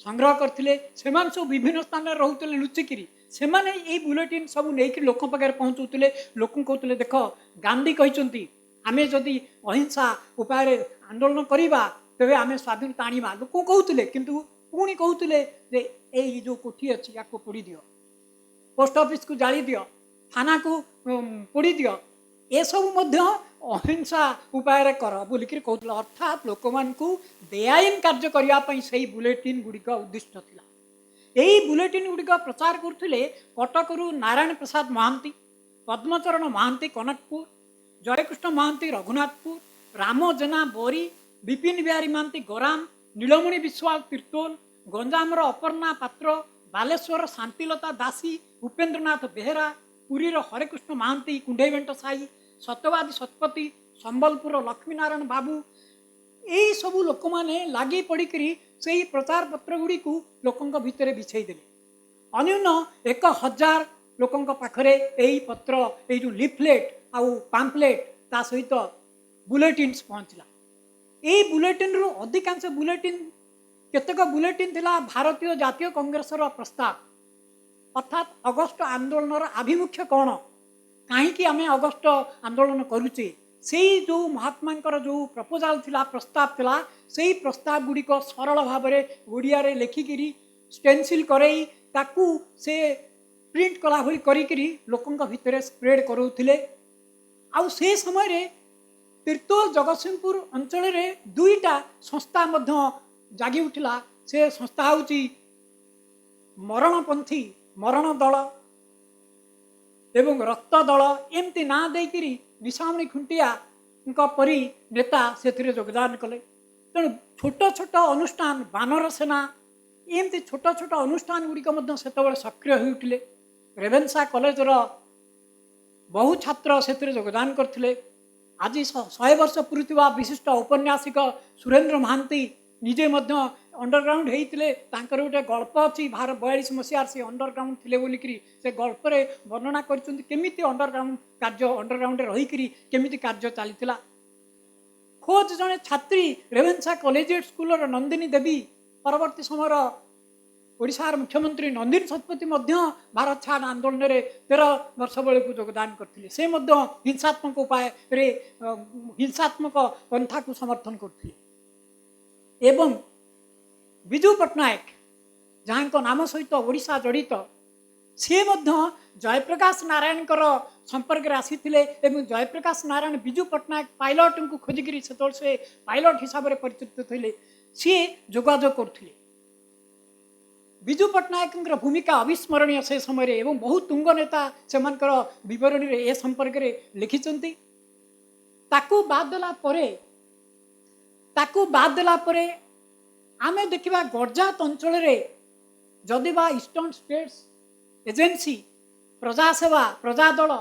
ସଂଗ୍ରହ କରିଥିଲେ। ସେମାନେ ସବୁ ବିଭିନ୍ନ ସ୍ଥାନରେ ରହୁଥିଲେ ଲୁଚିକିରି। ସେମାନେ ଏଇ ବୁଲେଟିନ୍ ସବୁ ନେଇକି ଲୋକଙ୍କ ପାଖରେ ପହଞ୍ଚଉଥିଲେ। ଲୋକଙ୍କୁ କହୁଥିଲେ, ଦେଖ ଗାନ୍ଧୀ କହିଛନ୍ତି ଆମେ ଯଦି ଅହିଂସା ଉପାୟରେ ଆନ୍ଦୋଳନ କରିବା ତେବେ ଆମେ ସ୍ୱାଧୀନତା ଆଣିବା। ଲୋକଙ୍କୁ କହୁଥିଲେ, କିନ୍ତୁ ପୁଣି କହୁଥିଲେ ଯେ ଏଇ ଯେଉଁ କୋଠି ଅଛି ୟାକୁ ପୋଡ଼ି ଦିଅ, ପୋଷ୍ଟ ଅଫିସକୁ ଜାଳି ଦିଅ, ଥାନାକୁ ପୋଡ଼ି ଦିଅ, ଏସବୁ ମଧ୍ୟ ଅହିଂସା ଉପାୟରେ କର ବୋଲିକିରି କହୁଥିଲେ। ଅର୍ଥାତ୍ ଲୋକମାନଙ୍କୁ ବେଆଇନ କାର୍ଯ୍ୟ କରିବା ପାଇଁ ସେଇ ବୁଲେଟିନ୍ ଗୁଡ଼ିକ ଉଦ୍ଦିଷ୍ଟ ଥିଲା। ଏଇ ବୁଲେଟିନ୍ ଗୁଡ଼ିକ ପ୍ରଚାର କରୁଥିଲେ କଟକରୁ ନାରାୟଣ ପ୍ରସାଦ ମହାନ୍ତି, ପଦ୍ମଚରଣ ମହାନ୍ତି କନକପୁର, ଜୟକୃଷ୍ଣ ମହାନ୍ତି ରଘୁନାଥପୁର, ରାମ ଜେନା ବରୀ, ବିପିନ ବିହାରୀ ମହାନ୍ତି ଗରାମ, ନୀଳମଣି ବିଶ୍ୱାଳ ତିର୍ତ୍ତୋଲ, ଗଞ୍ଜାମର ଅପର୍ଣ୍ଣା ପାତ୍ର, ବାଲେଶ୍ୱର ଶାନ୍ତିଲତା ଦାସୀ, ଉପେନ୍ଦ୍ରନାଥ ବେହେରା, ପୁରୀର ହରେକୃଷ୍ଣ ମହାନ୍ତି କୁଣ୍ଢେଇବେଣ୍ଟ ସାହି, ସତ୍ୟବାଦୀ ଶତପଥୀ, ସମ୍ବଲପୁରର ଲକ୍ଷ୍ମୀନାରାୟଣ ବାବୁ, ଏଇସବୁ ଲୋକମାନେ ଲାଗି ପଡ଼ିକରି ସେଇ ପ୍ରଚାରପତ୍ର ଗୁଡ଼ିକୁ ଲୋକଙ୍କ ଭିତରେ ବିଛେଇ ଦେଲେ। ଅନ୍ୟୁନ 1000 ଲୋକଙ୍କ ପାଖରେ ଏଇ ପତ୍ର, ଏଇ ଯେଉଁ ଲିଫଲେଟ୍ ଆଉ ପାମ୍ପଲେଟ୍, ତା ସହିତ ବୁଲେଟିନ୍ସ ପହଞ୍ଚିଲା। ଏଇ ବୁଲେଟିନ୍ରୁ ଅଧିକାଂଶ ବୁଲେଟିନ୍, କେତେକ ବୁଲେଟିନ୍ ଥିଲା ଭାରତୀୟ ଜାତୀୟ କଂଗ୍ରେସର ପ୍ରସ୍ତାବ, ଅର୍ଥାତ୍ ଅଗଷ୍ଟ ଆନ୍ଦୋଳନର ଆଭିମୁଖ୍ୟ କ'ଣ, କାହିଁକି ଆମେ ଅଗଷ୍ଟ ଆନ୍ଦୋଳନ କରୁଛେ, ସେଇ ଯେଉଁ ମହାତ୍ମାଙ୍କର ଯେଉଁ ପ୍ରପୋଜାଲ ଥିଲା, ପ୍ରସ୍ତାବ ଥିଲା, ସେଇ ପ୍ରସ୍ତାବ ଗୁଡ଼ିକ ସରଳ ଭାବରେ ଓଡ଼ିଆରେ ଲେଖିକିରି ଷ୍ଟେନସିଲ୍ କରେଇ ତାକୁ ସେ ପ୍ରିଣ୍ଟ କଲା ଭଳି କରିକିରି ଲୋକଙ୍କ ଭିତରେ ସ୍ପ୍ରେଡ୍ କରାଉଥିଲେ। ଆଉ ସେ ସମୟରେ ତିର୍ତ୍ତୋଲ ଜଗତସିଂହପୁର ଅଞ୍ଚଳରେ 2ଟା ସଂସ୍ଥା ମଧ୍ୟ ଜାଗି ଉଠିଲା। ସେ ସଂସ୍ଥା ହେଉଛି ମରଣପନ୍ଥୀ ମରଣ ଦଳ ଏବଂ ରକ୍ତ ଦଳ, ଏମିତି ନାଁ ଦେଇକିରି ନିଶାମଣି ଖୁଣ୍ଟିଆଙ୍କ ପରି ନେତା ସେଥିରେ ଯୋଗଦାନ କଲେ। ତେଣୁ ଛୋଟ ଛୋଟ ଅନୁଷ୍ଠାନ, ବାନର ସେନା, ଏମିତି ଛୋଟ ଛୋଟ ଅନୁଷ୍ଠାନ ଗୁଡ଼ିକ ମଧ୍ୟ ସେତେବେଳେ ସକ୍ରିୟ ହୋଇଉଠିଲେ। ରେଭେନ୍ସା କଲେଜର ବହୁ ଛାତ୍ର ସେଥିରେ ଯୋଗଦାନ କରିଥିଲେ। ଆଜି 100 ବର୍ଷ ପୁରୁଥିବା ବିଶିଷ୍ଟ ଔପନ୍ୟାସିକ ସୁରେନ୍ଦ୍ର ମହାନ୍ତି ନିଜେ ମଧ୍ୟ ଅଣ୍ଡରଗ୍ରାଉଣ୍ଡ ହେଇଥିଲେ। ତାଙ୍କର ଗୋଟେ ଗଳ୍ପ ଅଛି, 42 ମସିହାରେ ସେ ଅଣ୍ଡରଗ୍ରାଉଣ୍ଡ ଥିଲେ ବୋଲିକିରି ସେ ଗଳ୍ପରେ ବର୍ଣ୍ଣନା କରିଛନ୍ତି କେମିତି ଅଣ୍ଡରଗ୍ରାଉଣ୍ଡ କାର୍ଯ୍ୟ, ଅଣ୍ଡରଗ୍ରାଉଣ୍ଡରେ ରହିକିରି କେମିତି କାର୍ଯ୍ୟ ଚାଲିଥିଲା। ଖୋଜ ଜଣେ ଛାତ୍ରୀ ରେଭେନ୍ସା କଲେଜିଏଟ୍ ସ୍କୁଲର ନନ୍ଦିନୀ ଦେବୀ, ପରବର୍ତ୍ତୀ ସମୟର ଓଡ଼ିଶାର ମୁଖ୍ୟମନ୍ତ୍ରୀ ନନ୍ଦିନୀ ଶତପଥୀ ମଧ୍ୟ ଭାରତ ଛାଡ଼ ଆନ୍ଦୋଳନରେ 13 ବର୍ଷ ବେଳକୁ ଯୋଗଦାନ କରିଥିଲେ। ସେ ମଧ୍ୟ ହିଂସାତ୍ମକ ଉପାୟରେ ହିଂସାତ୍ମକ ପନ୍ଥାକୁ ସମର୍ଥନ କରୁଥିଲେ। ଏବଂ ବିଜୁ ପଟ୍ଟନାୟକ, ଯାହାଙ୍କ ନାମ ସହିତ ଓଡ଼ିଶା ଜଡ଼ିତ, ସିଏ ମଧ୍ୟ ଜୟପ୍ରକାଶ ନାରାୟଣଙ୍କର ସମ୍ପର୍କରେ ଆସିଥିଲେ ଏବଂ ଜୟପ୍ରକାଶ ନାରାୟଣ ବିଜୁ ପଟ୍ଟନାୟକ ପାଇଲଟଙ୍କୁ ଖୋଜିକିରି, ସେତେବେଳେ ସେ ପାଇଲଟ ହିସାବରେ ପରିଚିତ ଥିଲେ, ସିଏ ଯୋଗାଯୋଗ କରୁଥିଲେ। ବିଜୁ ପଟ୍ଟନାୟକଙ୍କର ଭୂମିକା ଅବିସ୍ମରଣୀୟ ସେ ସମୟରେ ଏବଂ ବହୁତ ତୁଙ୍ଗ ନେତା ସେମାନଙ୍କର ବିବରଣୀରେ ଏ ସମ୍ପର୍କରେ ଲେଖିଛନ୍ତି। ତାକୁ ବାଦ ଦେଲା ପରେ ଆମେ ଦେଖିବା ଗଡ଼ଜାତ ଅଞ୍ଚଳରେ ଯଦି ବା ଇଷ୍ଟର୍ଣ୍ଣ ଷ୍ଟେଟ୍ସ ଏଜେନ୍ସି, ପ୍ରଜାସେବା, ପ୍ରଜାଦଳ,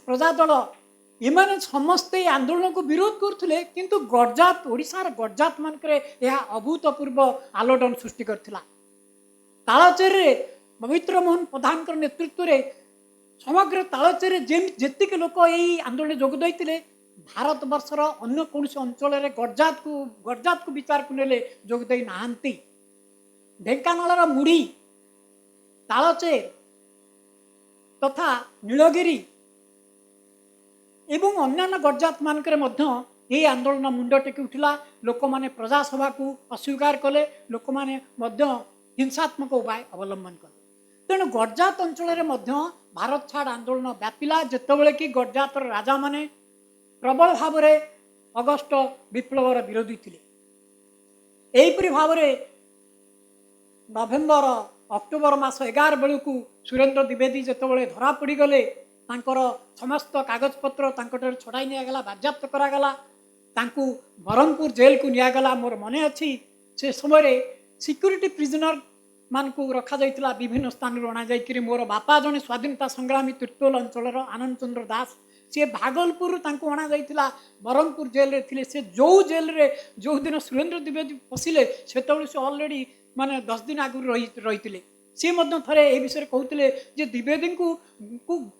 ପ୍ରଜାଦଳ ଏମାନେ ସମସ୍ତେ ଏ ଆନ୍ଦୋଳନକୁ ବିରୋଧ କରୁଥିଲେ, କିନ୍ତୁ ଗଡ଼ଜାତ ଓଡ଼ିଶାର ଗଡ଼ଜାତ ମାନଙ୍କରେ ଏହା ଅଭୂତପୂର୍ବ ଆଲୋଡ଼ନ ସୃଷ୍ଟି କରିଥିଲା। ତାଳଚେରରେ ପବିତ୍ର ମୋହନ ପ୍ରଧାନଙ୍କର ନେତୃତ୍ୱରେ ସମଗ୍ର ତାଳଚେରରେ ଯେତିକି ଲୋକ ଏଇ ଆନ୍ଦୋଳନରେ ଯୋଗ ଦେଇଥିଲେ, ଭାରତବର୍ଷର ଅନ୍ୟ କୌଣସି ଅଞ୍ଚଳରେ ଗଡ଼ଜାତକୁ ବିଚାରକୁ ନେଲେ ଯୋଗ ଦେଇ ନାହାନ୍ତି। ଢେଙ୍କାନାଳର ମୁଢ଼ି, ତାଳଚେର ତଥା ନୀଳଗିରି ଏବଂ ଅନ୍ୟାନ୍ୟ ଗଡ଼ଜାତ ମାନଙ୍କରେ ମଧ୍ୟ ଏହି ଆନ୍ଦୋଳନ ମୁଣ୍ଡ ଟେକି ଉଠିଲା। ଲୋକମାନେ ପ୍ରଜାସଭାକୁ ଅସ୍ୱୀକାର କଲେ, ଲୋକମାନେ ମଧ୍ୟ ହିଂସାତ୍ମକ ଉପାୟ ଅବଲମ୍ବନ କଲେ। ତେଣୁ ଗଡ଼ଜାତ ଅଞ୍ଚଳରେ ମଧ୍ୟ ଭାରତ ଛାଡ଼ ଆନ୍ଦୋଳନ ବ୍ୟାପିଲା, ଯେତେବେଳେ କି ଗଡ଼ଜାତର ରାଜାମାନେ ପ୍ରବଳ ଭାବରେ ଅଗଷ୍ଟ ବିପ୍ଳବର ବିରୋଧୀ ଥିଲେ। ଏହିପରି ଭାବରେ ନଭେମ୍ବର ଅକ୍ଟୋବର ମାସ 11 ବେଳକୁ ସୁରେନ୍ଦ୍ର ଦ୍ୱିବେଦୀ ଯେତେବେଳେ ଧରା ପଡ଼ିଗଲେ, ତାଙ୍କର ସମସ୍ତ କାଗଜପତ୍ର ତାଙ୍କଠାରୁ ଛଡ଼ାଇ ନିଆଗଲା, ବାଜ୍ୟାପ୍ତ କରାଗଲା, ତାଙ୍କୁ ବ୍ରହ୍ମପୁର ଜେଲକୁ ନିଆଗଲା। ମୋର ମନେ ଅଛି, ସେ ସମୟରେ ସିକ୍ୟୁରିଟି ପ୍ରିଜନର ମାନଙ୍କୁ ରଖାଯାଇଥିଲା ବିଭିନ୍ନ ସ୍ଥାନରୁ ଅଣାଯାଇକିରି। ମୋର ବାପା ଜଣେ ସ୍ୱାଧୀନତା ସଂଗ୍ରାମୀ, ତିର୍ତ୍ତୋଲ ଅଞ୍ଚଳର ଆନନ୍ଦ ଚନ୍ଦ୍ର ଦାସ, ସିଏ ଭାଗଲପୁରରୁ ତାଙ୍କୁ ଅଣାଯାଇଥିଲା, ବ୍ରହ୍ମପୁର ଜେଲରେ ଥିଲେ ସେ। ଯେଉଁ ଜେଲରେ ଯେଉଁଦିନ ସୁରେନ୍ଦ୍ର ଦ୍ୱିବେଦୀ ପଶିଲେ, ସେତେବେଳେ ସେ ଅଲରେଡ଼ି ମାନେ 10 ଦିନ ଆଗରୁ ରହିଥିଲେ। ସିଏ ମଧ୍ୟ ଥରେ ଏ ବିଷୟରେ କହୁଥିଲେ ଯେ ଦ୍ୱିବେଦୀଙ୍କୁ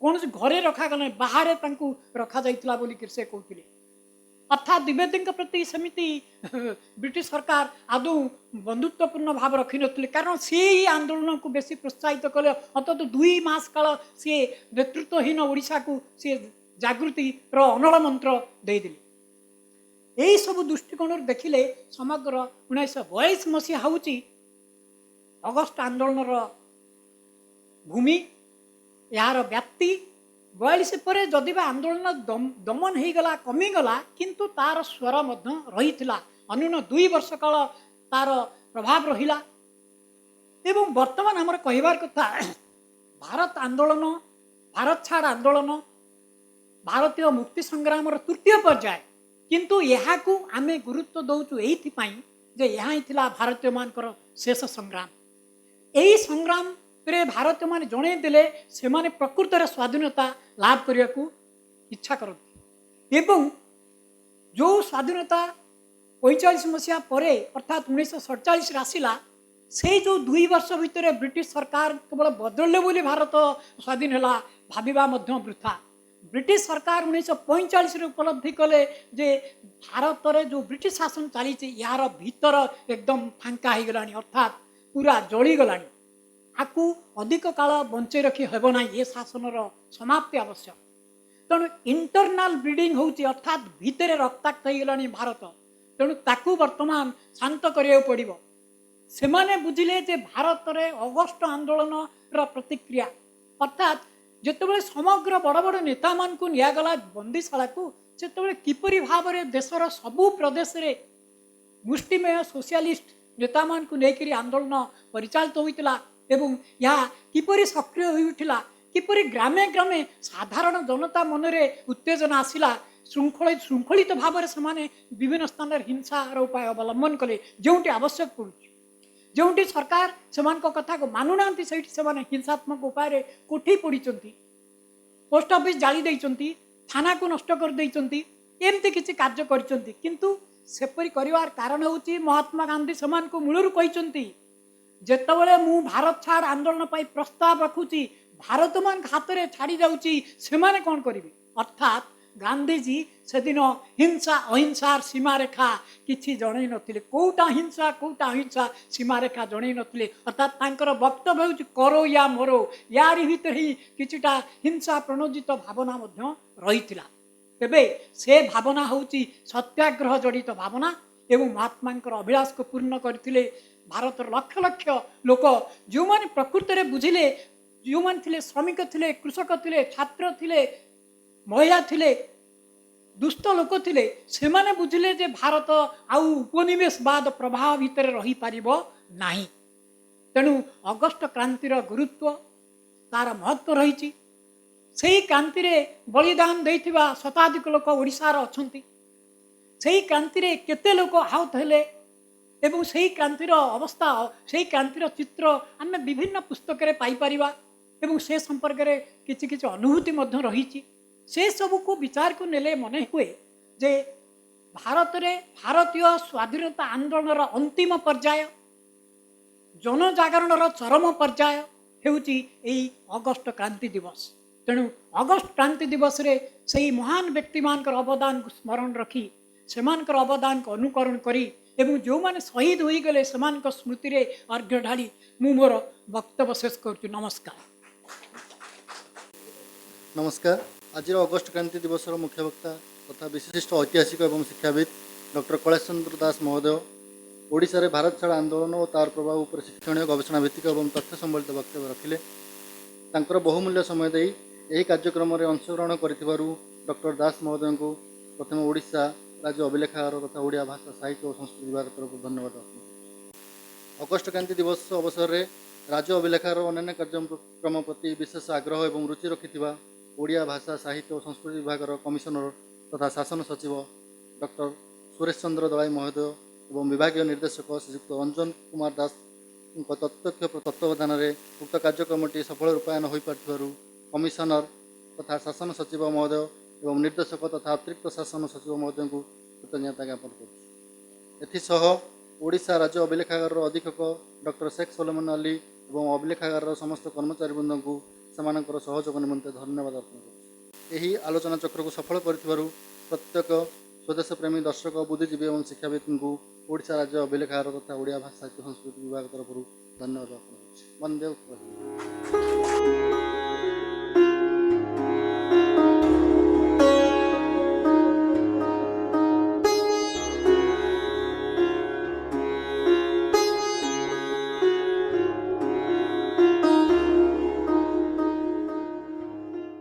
କୌଣସି ଘରେ ରଖାଗଲା ନାହିଁ, ବାହାରେ ତାଙ୍କୁ ରଖାଯାଇଥିଲା ବୋଲିକିରି ସେ କହୁଥିଲେ। ଅର୍ଥାତ୍ ଦ୍ୱିବେଦୀଙ୍କ ପ୍ରତି ସେମିତି ବ୍ରିଟିଶ ସରକାର ଆଦୌ ବନ୍ଧୁତ୍ୱପୂର୍ଣ୍ଣ ଭାବ ରଖିନଥିଲେ, କାରଣ ସିଏ ଏହି ଆନ୍ଦୋଳନକୁ ବେଶୀ ପ୍ରୋତ୍ସାହିତ କଲେ। ଅନ୍ତତଃ 2 ମାସ କାଳ ସିଏ ନେତୃତ୍ୱହୀନ ଓଡ଼ିଶାକୁ ସିଏ ଜାଗୃତିର ଅନଳ ମନ୍ତ୍ର ଦେଇଦେଲେ। ଏହିସବୁ ଦୃଷ୍ଟିକୋଣରୁ ଦେଖିଲେ ସମଗ୍ର 1942 ମସିହା ହେଉଛି ଅଗଷ୍ଟ ଆନ୍ଦୋଳନର ଭୂମି, ଏହାର ବ୍ୟାପ୍ତି। 42 ପରେ ଯଦି ବା ଆନ୍ଦୋଳନ ଦମନ ହେଇଗଲା, କମିଗଲା, କିନ୍ତୁ ତାର ସ୍ୱର ମଧ୍ୟ ରହିଥିଲା। ଅନ୍ୟୁନ 2 ବର୍ଷ କାଳ ତାର ପ୍ରଭାବ ରହିଲା। ଏବଂ ବର୍ତ୍ତମାନ ଆମର କହିବାର କଥା, ଭାରତ ଆନ୍ଦୋଳନ, ଭାରତ ଛାଡ଼ ଆନ୍ଦୋଳନ ଭାରତୀୟ ମୁକ୍ତି ସଂଗ୍ରାମର ତୃତୀୟ ପର୍ଯ୍ୟାୟ। କିନ୍ତୁ ଏହାକୁ ଆମେ ଗୁରୁତ୍ୱ ଦେଉଛୁ ଏଇଥିପାଇଁ ଯେ ଏହା ହିଁ ଥିଲା ଭାରତୀୟମାନଙ୍କର ଶେଷ ସଂଗ୍ରାମ। ଏହି ସଂଗ୍ରାମରେ ଭାରତୀୟମାନେ ଜଣେଇ ଦେଲେ ସେମାନେ ପ୍ରକୃତରେ ସ୍ୱାଧୀନତା ଲାଭ କରିବାକୁ ଇଚ୍ଛା କରନ୍ତି। ଏବଂ ଯେଉଁ ସ୍ୱାଧୀନତା 45 ମସିହା ପରେ, ଅର୍ଥାତ୍ 1947ରେ ଆସିଲା, ସେଇ ଯେଉଁ 2 ବର୍ଷ ଭିତରେ ବ୍ରିଟିଶ ସରକାର କେବଳ ବଦଳିଲେ ବୋଲି ଭାରତ ସ୍ୱାଧୀନ ହେଲା ଭାବିବା ମଧ୍ୟ ବୃଥା। ବ୍ରିଟିଶ ସରକାର 1945ରେ ଉପଲବ୍ଧି କଲେ ଯେ ଭାରତରେ ଯେଉଁ ବ୍ରିଟିଶ ଶାସନ ଚାଲିଛି, ଏହାର ଭିତର ଏକଦମ ଫାଙ୍କା ହେଇଗଲାଣି, ଅର୍ଥାତ୍ ପୁରା ଜଳିଗଲାଣି। ଆକୁ ଅଧିକ କାଳ ବଞ୍ଚେଇ ରଖି ହେବ ନାହିଁ, ଏ ଶାସନର ସମାପ୍ତି ଆବଶ୍ୟକ। ତେଣୁ ଇଣ୍ଟରନାଲ ବ୍ଲିଡ଼ିଂ ହେଉଛି, ଅର୍ଥାତ୍ ଭିତରେ ରକ୍ତାକ୍ତ ହେଇଗଲାଣି ଭାରତ, ତେଣୁ ତାକୁ ବର୍ତ୍ତମାନ ଶାନ୍ତ କରିବାକୁ ପଡ଼ିବ। ସେମାନେ ବୁଝିଲେ ଯେ ଭାରତରେ ଅଗଷ୍ଟ ଆନ୍ଦୋଳନର ପ୍ରତିକ୍ରିୟା, ଅର୍ଥାତ୍ ଯେତେବେଳେ ସମଗ୍ର ବଡ଼ ବଡ଼ ନେତାମାନଙ୍କୁ ନିଆଗଲା ବନ୍ଦିଶାଳାକୁ, ସେତେବେଳେ କିପରି ଭାବରେ ଦେଶର ସବୁ ପ୍ରଦେଶରେ ମୁଷ୍ଟିମେୟ ସୋସିଆଲିଷ୍ଟ ନେତାମାନଙ୍କୁ ନେଇକରି ଆନ୍ଦୋଳନ ପରିଚାଳିତ ହୋଇଥିଲା ଏବଂ ଏହା କିପରି ସକ୍ରିୟ ହୋଇଉଠିଲା, କିପରି ଗ୍ରାମେ ଗ୍ରାମେ ସାଧାରଣ ଜନତା ମନରେ ଉତ୍ତେଜନା ଆସିଲା, ଶୃଙ୍ଖଳିତ ଭାବରେ ସେମାନେ ବିଭିନ୍ନ ସ୍ଥାନରେ ହିଂସାର ଉପାୟ ଅବଲମ୍ବନ କଲେ ଯେଉଁଠି ଆବଶ୍ୟକ ପଡ଼ୁଛି। ଯେଉଁଠି ସରକାର ସେମାନଙ୍କ କଥାକୁ ମାନୁନାହାନ୍ତି, ସେଇଠି ସେମାନେ ହିଂସାତ୍ମକ ଉପାୟରେ କୋଠି ପୋଡ଼ିଛନ୍ତି, ପୋଷ୍ଟ ଅଫିସ ଜାଳି ଦେଇଛନ୍ତି, ଥାନାକୁ ନଷ୍ଟ କରିଦେଇଛନ୍ତି, ଏମିତି କିଛି କାର୍ଯ୍ୟ କରିଛନ୍ତି। କିନ୍ତୁ ସେପରି କରିବାର କାରଣ ହେଉଛି ମହାତ୍ମା ଗାନ୍ଧୀ ସେମାନଙ୍କୁ ମୂଳରୁ କହିଛନ୍ତି, ଯେତେବେଳେ ମୁଁ ଭାରତ ଛାଡ଼ ଆନ୍ଦୋଳନ ପାଇଁ ପ୍ରସ୍ତାବ ରଖୁଛି, ଭାରତମାନଙ୍କ ହାତରେ ଛାଡ଼ି ଯାଉଛି, ସେମାନେ କ'ଣ କରିବେ? ଅର୍ଥାତ୍ ଗାନ୍ଧିଜୀ ସେଦିନ ହିଂସା ଅହିଂସାର ସୀମାରେଖା କିଛି ଜଣେଇ ନଥିଲେ। କେଉଁଟା ହିଂସା, କେଉଁଟା ଅହିଂସା ସୀମାରେଖା ଜଣେଇ ନଥିଲେ। ଅର୍ଥାତ୍ ତାଙ୍କର ବକ୍ତବ୍ୟ ହେଉଛି କରୋ ୟା ମରୋ। ୟାରି ଭିତରେ ହିଁ କିଛିଟା ହିଂସା ପ୍ରଣୋଦିତ ଭାବନା ମଧ୍ୟ ରହିଥିଲା। ତେବେ ସେ ଭାବନା ହେଉଛି ସତ୍ୟାଗ୍ରହ ଜଡ଼ିତ ଭାବନା ଏବଂ ମହାତ୍ମାଙ୍କର ଅଭିଳାଷକୁ ପୂର୍ଣ୍ଣ କରିଥିଲେ ଭାରତର ଲକ୍ଷ ଲକ୍ଷ ଲୋକ, ଯେଉଁମାନେ ପ୍ରକୃତରେ ବୁଝିଲେ, ଯେଉଁମାନେ ଥିଲେ ଶ୍ରମିକ ଥିଲେ, କୃଷକ ଥିଲେ, ଛାତ୍ର ଥିଲେ, ମହିଳା ଥିଲେ, ଦୁସ୍ଥ ଲୋକ ଥିଲେ, ସେମାନେ ବୁଝିଲେ ଯେ ଭାରତ ଆଉ ଉପନିବେଶବାଦ ପ୍ରଭାବ ଭିତରେ ରହିପାରିବ ନାହିଁ। ତେଣୁ ଅଗଷ୍ଟ କ୍ରାନ୍ତିର ଗୁରୁତ୍ୱ, ତାର ମହତ୍ଵ ରହିଛି। ସେହି କ୍ରାନ୍ତିରେ ବଳିଦାନ ଦେଇଥିବା ଶତାଧିକ ଲୋକ ଓଡ଼ିଶାର ଅଛନ୍ତି। ସେହି କ୍ରାନ୍ତିରେ କେତେ ଲୋକ ଆହତ ହେଲେ ଏବଂ ସେହି କ୍ରାନ୍ତିର ଅବସ୍ଥା, ସେହି କ୍ରାନ୍ତିର ଚିତ୍ର ଆମେ ବିଭିନ୍ନ ପୁସ୍ତକରେ ପାଇପାରିବା ଏବଂ ସେ ସମ୍ପର୍କରେ କିଛି କିଛି ଅନୁଭୂତି ମଧ୍ୟ ରହିଛି। ସେସବୁକୁ ବିଚାରକୁ ନେଲେ ମନେ ହୁଏ ଯେ ଭାରତରେ ଭାରତୀୟ ସ୍ୱାଧୀନତା ଆନ୍ଦୋଳନର ଅନ୍ତିମ ପର୍ଯ୍ୟାୟ, ଜନଜାଗରଣର ଚରମ ପର୍ଯ୍ୟାୟ ହେଉଛି ଏଇ ଅଗଷ୍ଟ କ୍ରାନ୍ତି ଦିବସ। ତେଣୁ ଅଗଷ୍ଟ କ୍ରାନ୍ତି ଦିବସରେ ସେଇ ମହାନ ବ୍ୟକ୍ତିମାନଙ୍କର ଅବଦାନକୁ ସ୍ମରଣ ରଖି, ସେମାନଙ୍କର ଅବଦାନକୁ ଅନୁକରଣ କରି ଏବଂ ଯେଉଁମାନେ ଶହୀଦ ହୋଇଗଲେ ସେମାନଙ୍କ ସ୍ମୃତିରେ ଅର୍ଘ୍ୟ ଢାଳି ମୁଁ ମୋର ବକ୍ତବ୍ୟ ଶେଷ କରୁଛି। ନମସ୍କାର। ନମସ୍କାର। ଆଜିର ଅଗଷ୍ଟ କ୍ରାନ୍ତି ଦିବସର ମୁଖ୍ୟ ବକ୍ତା ତଥା ବିଶିଷ୍ଟ ଐତିହାସିକ ଏବଂ ଶିକ୍ଷାବିତ୍ ଡକ୍ଟର କୈଳାସ ଚନ୍ଦ୍ର ଦାସ ମହୋଦୟ ଓଡ଼ିଶାରେ ଭାରତ ଛାଡ଼ ଆନ୍ଦୋଳନ ଓ ତାର ପ୍ରଭାବ ଉପରେ ଶିକ୍ଷଣୀୟ, ଗବେଷଣା ଭିତ୍ତିକ ଏବଂ ତଥ୍ୟ ସମ୍ବଳିତ ବକ୍ତବ୍ୟ ରଖିଲେ। ତାଙ୍କର ବହୁମୂଲ୍ୟ ସମୟ ଦେଇ ଏହି କାର୍ଯ୍ୟକ୍ରମରେ ଅଂଶଗ୍ରହଣ କରିଥିବାରୁ ଡକ୍ଟର ଦାସ ମହୋଦୟଙ୍କୁ ପ୍ରଥମେ ଓଡ଼ିଶା ରାଜ୍ୟ ଅଭିଲେଖାଗାର ତଥା ଓଡ଼ିଆ ଭାଷା, ସାହିତ୍ୟ ଓ ସଂସ୍କୃତି ବିଭାଗ ତରଫରୁ ଧନ୍ୟବାଦ ଅର୍ପଣ କରୁଛି। ଅଗଷ୍ଟ କ୍ରାନ୍ତି ଦିବସ ଅବସରରେ ରାଜ୍ୟ ଅଭିଲେଖାର ଅନ୍ୟାନ୍ୟ କାର୍ଯ୍ୟକ୍ରମ ପ୍ରତି ବିଶେଷ ଆଗ୍ରହ ଏବଂ ରୁଚି ରଖିଥିବା ଓଡ଼ିଆ ଭାଷା, ସାହିତ୍ୟ ଓ ସଂସ୍କୃତି ବିଭାଗର କମିଶନର ତଥା ଶାସନ ସଚିବ ଡକ୍ଟର ସୁରେଶ ଚନ୍ଦ୍ର ଦଳାଇ ମହୋଦୟ ଏବଂ ବିଭାଗୀୟ ନିର୍ଦ୍ଦେଶକ ଶ୍ରୀଯୁକ୍ତ ରଞ୍ଜନ କୁମାର ଦାସଙ୍କ ତତ୍ପକ୍ଷ ତତ୍ତ୍ୱାବଧାନରେ ଉକ୍ତ କାର୍ଯ୍ୟକ୍ରମଟି ସଫଳ ରୂପାୟନ ହୋଇପାରିଥିବାରୁ କମିଶନର ତଥା ଶାସନ ସଚିବ ମହୋଦୟ ଏବଂ ନିର୍ଦ୍ଦେଶକ ତଥା ଅତିରିକ୍ତ ଶାସନ ସଚିବ ମହୋଦୟଙ୍କୁ କୃତଜ୍ଞତା ଜ୍ଞାପନ କରୁଛି। ଏଥିସହ ଓଡ଼ିଶା ରାଜ୍ୟ ଅଭିଲେଖାଗାରର ଅଧୀକ୍ଷକ ଡକ୍ଟର ଶେଖ୍ ସୋଲେମନ ଅଲି ଏବଂ ଅଭିଲେଖାଗାରର ସମସ୍ତ କର୍ମଚାରୀବୃନ୍ଦଙ୍କୁ ସେମାନଙ୍କର ସହଯୋଗ ନିମନ୍ତେ ଧନ୍ୟବାଦ ଅର୍ପଣ କରୁଛି। ଏହି ଆଲୋଚନା ଚକ୍ରକୁ ସଫଳ କରିଥିବାରୁ ପ୍ରତ୍ୟେକ ସ୍ୱଦେଶପ୍ରେମୀ ଦର୍ଶକ, ବୁଦ୍ଧିଜୀବୀ ଏବଂ ଶିକ୍ଷାବିତ୍ଙ୍କୁ ଓଡ଼ିଶା ରାଜ୍ୟ ଅଭିଲେଖାଗାର ତଥା ଓଡ଼ିଆ ଭାଷା, ସାହିତ୍ୟ, ସଂସ୍କୃତି ବିଭାଗ ତରଫରୁ ଧନ୍ୟବାଦ ଅର୍ପଣ କରୁଛି। ବନ୍ଦେ ଉତ୍କଳ।